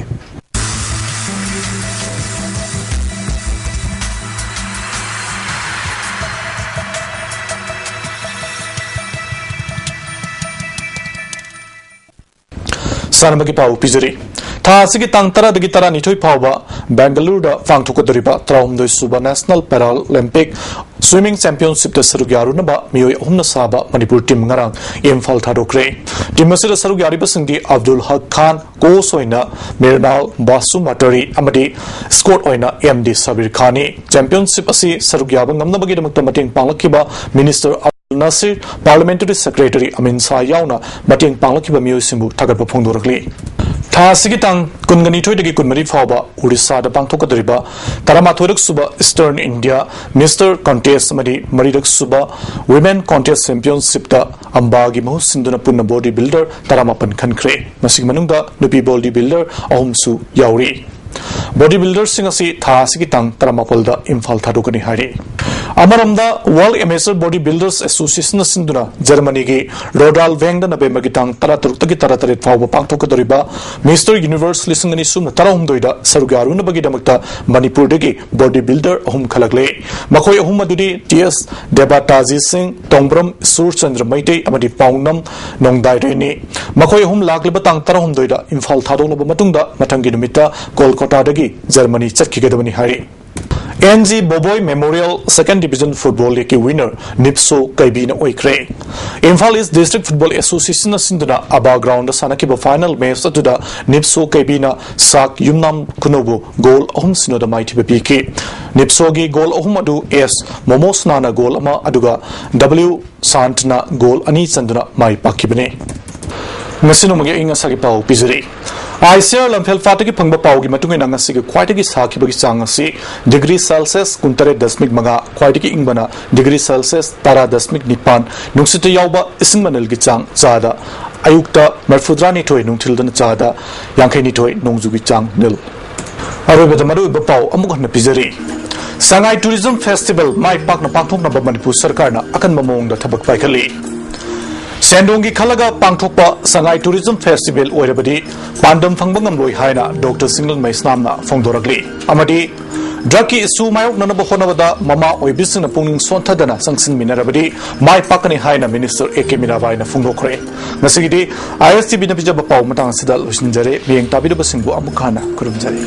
ꯁꯥꯟꯅꯕꯒꯤ ꯄꯥꯎ ꯄꯤꯖꯔꯤ꯫ ꯊꯥ ꯑꯁꯤꯒꯤ ꯇꯥꯡ ꯇꯔꯥꯗꯒꯤ ꯇꯔꯥꯅꯤꯊꯣꯏ ꯐꯥꯎꯕ ꯕꯦꯡꯒꯂꯨꯔꯨꯗ ꯄꯥꯡꯊꯣꯛꯀꯗꯧꯔꯤꯕ ꯇꯔꯥꯍꯨꯝꯗꯣꯏ ꯁꯨꯕ National Paralympic Swimming Championshipꯇ ꯁꯔꯨꯛ ꯌꯥꯔꯨꯅꯕ ꯃꯤꯑꯣꯏ ꯑꯍꯨꯝꯅ ꯁꯥꯕ ꯃꯅꯤꯄꯨꯔ ꯇꯤꯝ ꯉꯔꯥꯡ ꯏꯝꯐꯥꯜ ꯊꯥꯗꯣꯛꯈ꯭ꯔꯦ꯫ ꯇꯤꯝ ꯑꯁꯤꯗ ꯁꯔꯨꯛ ꯌꯥꯔꯤꯕꯁꯤꯡꯗꯤ ꯑꯕꯗꯨꯜ ꯍꯛ ꯈꯥꯟ, ꯀꯣꯆ ꯑꯣꯏꯅ ꯃꯤꯔꯅꯥꯜ ꯕꯥꯁꯨ ꯃꯥꯇꯔꯤ ꯑꯃꯗꯤ ꯁ꯭ꯀꯣꯠ ꯑꯣꯏꯅ ꯑꯦꯝ ꯗꯤ ꯁꯕꯤꯔ ꯈꯥꯟꯅꯤ꯫ ꯆꯦꯝꯄꯤꯌꯟꯁꯤꯞ ꯑꯁꯤ ꯁꯔꯨꯛ ꯌꯥꯕ ꯉꯝꯅꯕꯒꯤꯗꯃꯛꯇ ꯃꯇꯦꯡ ꯄꯥꯡꯂꯛꯈꯤꯕ minister Nasir, parliamentary secretary Amin Shah ꯌꯥꯎꯅ ꯃꯇꯦꯡ ꯄꯥꯡꯂꯛꯈꯤꯕ ꯃꯤꯑꯣꯏꯁꯤꯡꯕꯨ ꯊꯥꯒꯠꯄ ꯐꯣꯡꯗꯣꯔꯛꯂꯤ꯫ ꯊꯥ ꯑꯁꯤꯒꯤ ꯇꯥꯡ ꯀꯨꯟꯒ ꯅꯤꯊꯣꯏꯗꯒꯤ ꯀꯨꯟꯃꯔꯤ ꯐꯥꯎꯕ ꯎꯔꯤꯁꯥꯗ ꯄꯥꯡꯊꯣꯛꯀꯗꯧꯔꯤꯕ ꯇꯔꯥꯃꯥꯊꯣꯏꯔꯛ ꯁꯨꯕ Eastern India Minister Contest ꯑꯃꯗꯤ ꯃꯔꯤꯔꯛ ꯁꯨꯕ Women Contest Championshipꯇ ꯑꯝꯕꯥꯒꯤ ꯃꯍꯨꯠ ꯁꯤꯟꯗꯨꯅ ꯄꯨꯟꯅ body builder ꯇꯔꯥꯃꯥꯄꯟ ꯈꯟꯈ꯭ꯔꯦ꯫ ꯃꯁꯤꯒꯤ ꯃꯅꯨꯡꯗ ꯅꯨꯄꯤ body builder ꯑꯍꯨꯝꯁꯨ ꯌꯥꯎꯔꯤ꯫ Body builderꯁꯤꯡ ꯑꯁꯤ ꯊꯥ ꯑꯁꯤꯒꯤ ꯇꯥꯡ ꯇꯔꯥꯃꯥꯄꯜꯗ ꯏꯝꯐꯥꯜ ꯊꯥꯗꯣꯛꯀꯅꯤ ꯍꯥꯏꯔꯤ꯫ ꯑꯃꯔꯣꯝꯗ, World Amateur Body Builders Association ꯅ ꯁꯤꯟꯗꯨꯅ ꯖꯔꯃꯅꯤꯒꯤ ꯔꯣꯗꯥꯜ ꯚꯦꯡꯗ ꯅꯕꯦꯝꯕꯔꯒꯤ ꯇꯥꯡ ꯇꯔꯥꯇꯔꯨꯛꯇꯒꯤ ꯇꯔꯥꯇꯔꯦꯠ ꯐꯥꯎꯕ ꯄꯥꯡꯊꯣꯛꯀꯗꯧꯔꯤꯕ Mister Universe ꯂꯤꯁꯤꯡ ꯑꯅꯤ ꯁꯨꯞꯅ ꯇꯔꯥꯍꯨꯝꯗꯣꯏꯗ ꯁꯔꯨꯛ ꯌꯥꯔꯨꯅꯕꯒꯤꯗꯃꯛꯇ ꯃꯅꯤꯄꯨꯔꯗꯒꯤ body builder ꯑꯍꯨꯝ ꯈꯜꯂꯛꯂꯦ꯫ ꯃꯈꯣꯏ ꯑꯍꯨꯝ ꯑꯗꯨꯗꯤ T S ꯗꯦꯕꯇꯥꯖꯤ ꯁꯤꯡ, ꯇꯣꯡꯕ꯭ꯔꯝ ꯁꯨꯔꯆꯟꯗ꯭ꯔ ꯃꯩꯇꯩ ꯑꯃꯗꯤ ꯄꯥꯎꯅꯝ ꯅꯣꯡꯗꯥꯏꯔꯦꯅꯤ꯫ ꯃꯈꯣꯏ ꯑꯍꯨꯝ ꯂꯥꯛꯂꯤꯕ ꯇꯥꯡ ꯇꯔꯥꯍꯨꯝꯗꯣꯏꯗ ꯏꯝꯐꯥꯜ ꯊꯥꯗꯣꯛꯂꯕ ꯃꯇꯨꯡꯗ ꯃꯊꯪꯒꯤ ꯅꯨꯃꯤꯠꯇ ꯀꯣꯜꯀꯇꯥꯗꯒꯤ ꯖꯔꯃꯅꯤ ꯆꯠꯈꯤꯒꯗꯕꯅꯤ ꯍꯥꯏꯔꯤ꯫ N G Boboi Memorial Second Division Football League ꯀꯤ winner ꯅꯤꯞꯁꯣ ꯀꯩꯕꯤꯅ ꯑꯣꯏꯈ꯭ꯔꯦ꯫ Imphal East District Football Association ꯅ ꯁꯤꯟꯗꯨꯅ ꯑꯕꯥ ground ꯗ ꯁꯥꯟꯅꯈꯤꯕ final match ꯑꯗꯨꯗ ꯅꯤꯞꯁꯣ ꯀꯩꯕꯤꯅ ꯁꯥꯛ ꯌꯨꯝꯅꯥꯝ ꯈꯨꯅꯧꯕꯨ goal ꯑꯍꯨꯝ ꯁꯤꯅꯣꯗ ꯃꯥꯏꯊꯤꯕ ꯄꯤꯈꯤ꯫ ꯅꯤꯞꯁꯣꯒꯤ goal ꯑꯍꯨꯝ ꯑꯗꯨ S ꯃꯣꯃꯣꯁꯅꯥꯅ goal ꯑꯃ, ꯑꯗꯨꯒ W ꯁꯥꯟꯇꯅ goal ꯑꯅꯤ ꯆꯟꯗꯨꯅ ꯃꯥꯏ ꯄꯥꯛꯈꯤꯕꯅꯤ꯫ ꯉꯁꯤ ꯅꯣꯡꯃꯒꯤ ꯑꯏꯪ ꯑꯁꯥꯒꯤ ꯄꯥꯎ ꯄꯤꯖꯔꯤ꯫ ICAR ꯂꯝꯐꯦꯜ ꯐꯥꯠꯇꯒꯤ ꯐꯪꯕ ꯄꯥꯎꯒꯤ ꯃꯇꯨꯡ ꯏꯟꯅ ꯉꯁꯤꯒꯤ ꯈ꯭ꯋꯥꯏꯗꯒꯤ ꯁꯥꯈꯤꯕꯒꯤ ꯆꯥꯡ ꯑꯁꯤ degree Celsius ꯀꯨꯟꯇꯔꯦꯠ ꯗꯁꯃꯤꯛ ꯃꯉꯥ, ꯈ꯭ꯋꯥꯏꯗꯒꯤ ꯏꯪꯕꯅ degree Celsius ꯇꯔꯥ ꯗꯁꯃꯤꯛ ꯅꯤꯄꯥꯟ, ꯅꯨꯡꯁꯤꯠꯇ ꯌꯥꯎꯕ ꯏꯁꯤꯡ ꯃꯅꯤꯜꯒꯤ ꯆꯥꯡ ꯆꯥꯗ, ꯑꯌꯨꯛꯇ ꯃꯔꯤꯐꯨꯇꯔꯥꯅꯤꯊꯣꯏ, ꯅꯨꯡꯊꯤꯜꯗꯅ ꯆꯥꯗ ꯌꯥꯡꯈꯩꯅꯤꯊꯣꯏ, ꯅꯣꯡꯖꯨꯒꯤ ꯆꯥꯡ nil꯫ ꯑꯔꯣꯏꯕꯗ ꯃꯔꯨꯑꯣꯏꯕ ꯄꯥꯎ ꯑꯃꯨꯛ ꯍꯟꯅ ꯄꯤꯖꯔꯤ꯫ ꯁꯉꯥꯏ Tourism Festival ꯃꯥꯏ ꯄꯥꯛꯅ ꯄꯥꯡꯊꯣꯛꯅꯕ ꯃꯅꯤꯄꯨꯔ ꯁꯔꯀꯥꯔꯅ ꯑꯀꯟꯕ ꯃꯑꯣꯡꯗ ꯊꯕꯛ ꯄꯥꯏꯈꯠꯂꯤ꯫ ꯁꯦꯟꯗꯣꯡꯒꯤ ꯈꯜꯂꯒ ꯄꯥꯡꯊꯣꯛꯄ ꯁꯉꯥꯏ Tourism Festival ꯑꯣꯏꯔꯕꯗꯤ ꯄꯥꯟꯗꯝ ꯐꯪꯕ ꯉꯝꯂꯣꯏ ꯍꯥꯏꯅ ꯗꯣꯛꯇꯔ ꯁꯤꯡꯂꯟꯃꯩ ꯁꯅꯥꯝꯅ ꯐꯣꯡꯗꯣꯔꯛꯂꯤ꯫ ꯑꯃꯗꯤ drug ꯀꯤ issue ꯃꯥꯌꯣꯛꯅꯅꯕ ꯍꯣꯠꯅꯕꯗ ꯃꯃꯥ ꯑꯣꯏꯕꯤꯁꯤꯡꯅ ꯄꯨꯛꯅꯤꯡ ꯁꯣꯟꯊꯗꯅ ꯆꯪꯁꯤꯟꯃꯤꯟꯅꯔꯕꯗꯤ ꯃꯥꯏ ꯄꯥꯛꯀꯅꯤ ꯍꯥꯏꯅ Minister A K ꯃꯤꯔꯥꯕꯥꯏꯅ ꯐꯣꯡꯗꯣꯛꯈ꯭ꯔꯦ꯫ ꯉꯁꯤꯒꯤꯗꯤ ISTV ꯅ ꯄꯤꯖꯕ ꯄꯥꯎ ꯃꯇꯥꯡ ꯑꯁꯤꯗ ꯂꯣꯏꯁꯤꯟꯖꯔꯦ꯫ ꯃꯤꯠꯌꯦꯡ ꯇꯥꯕꯤꯔꯕꯁꯤꯡꯕꯨ ꯑꯃꯨꯛ ꯍꯟꯅ ꯈꯨꯔꯨꯝꯖꯔꯤ꯫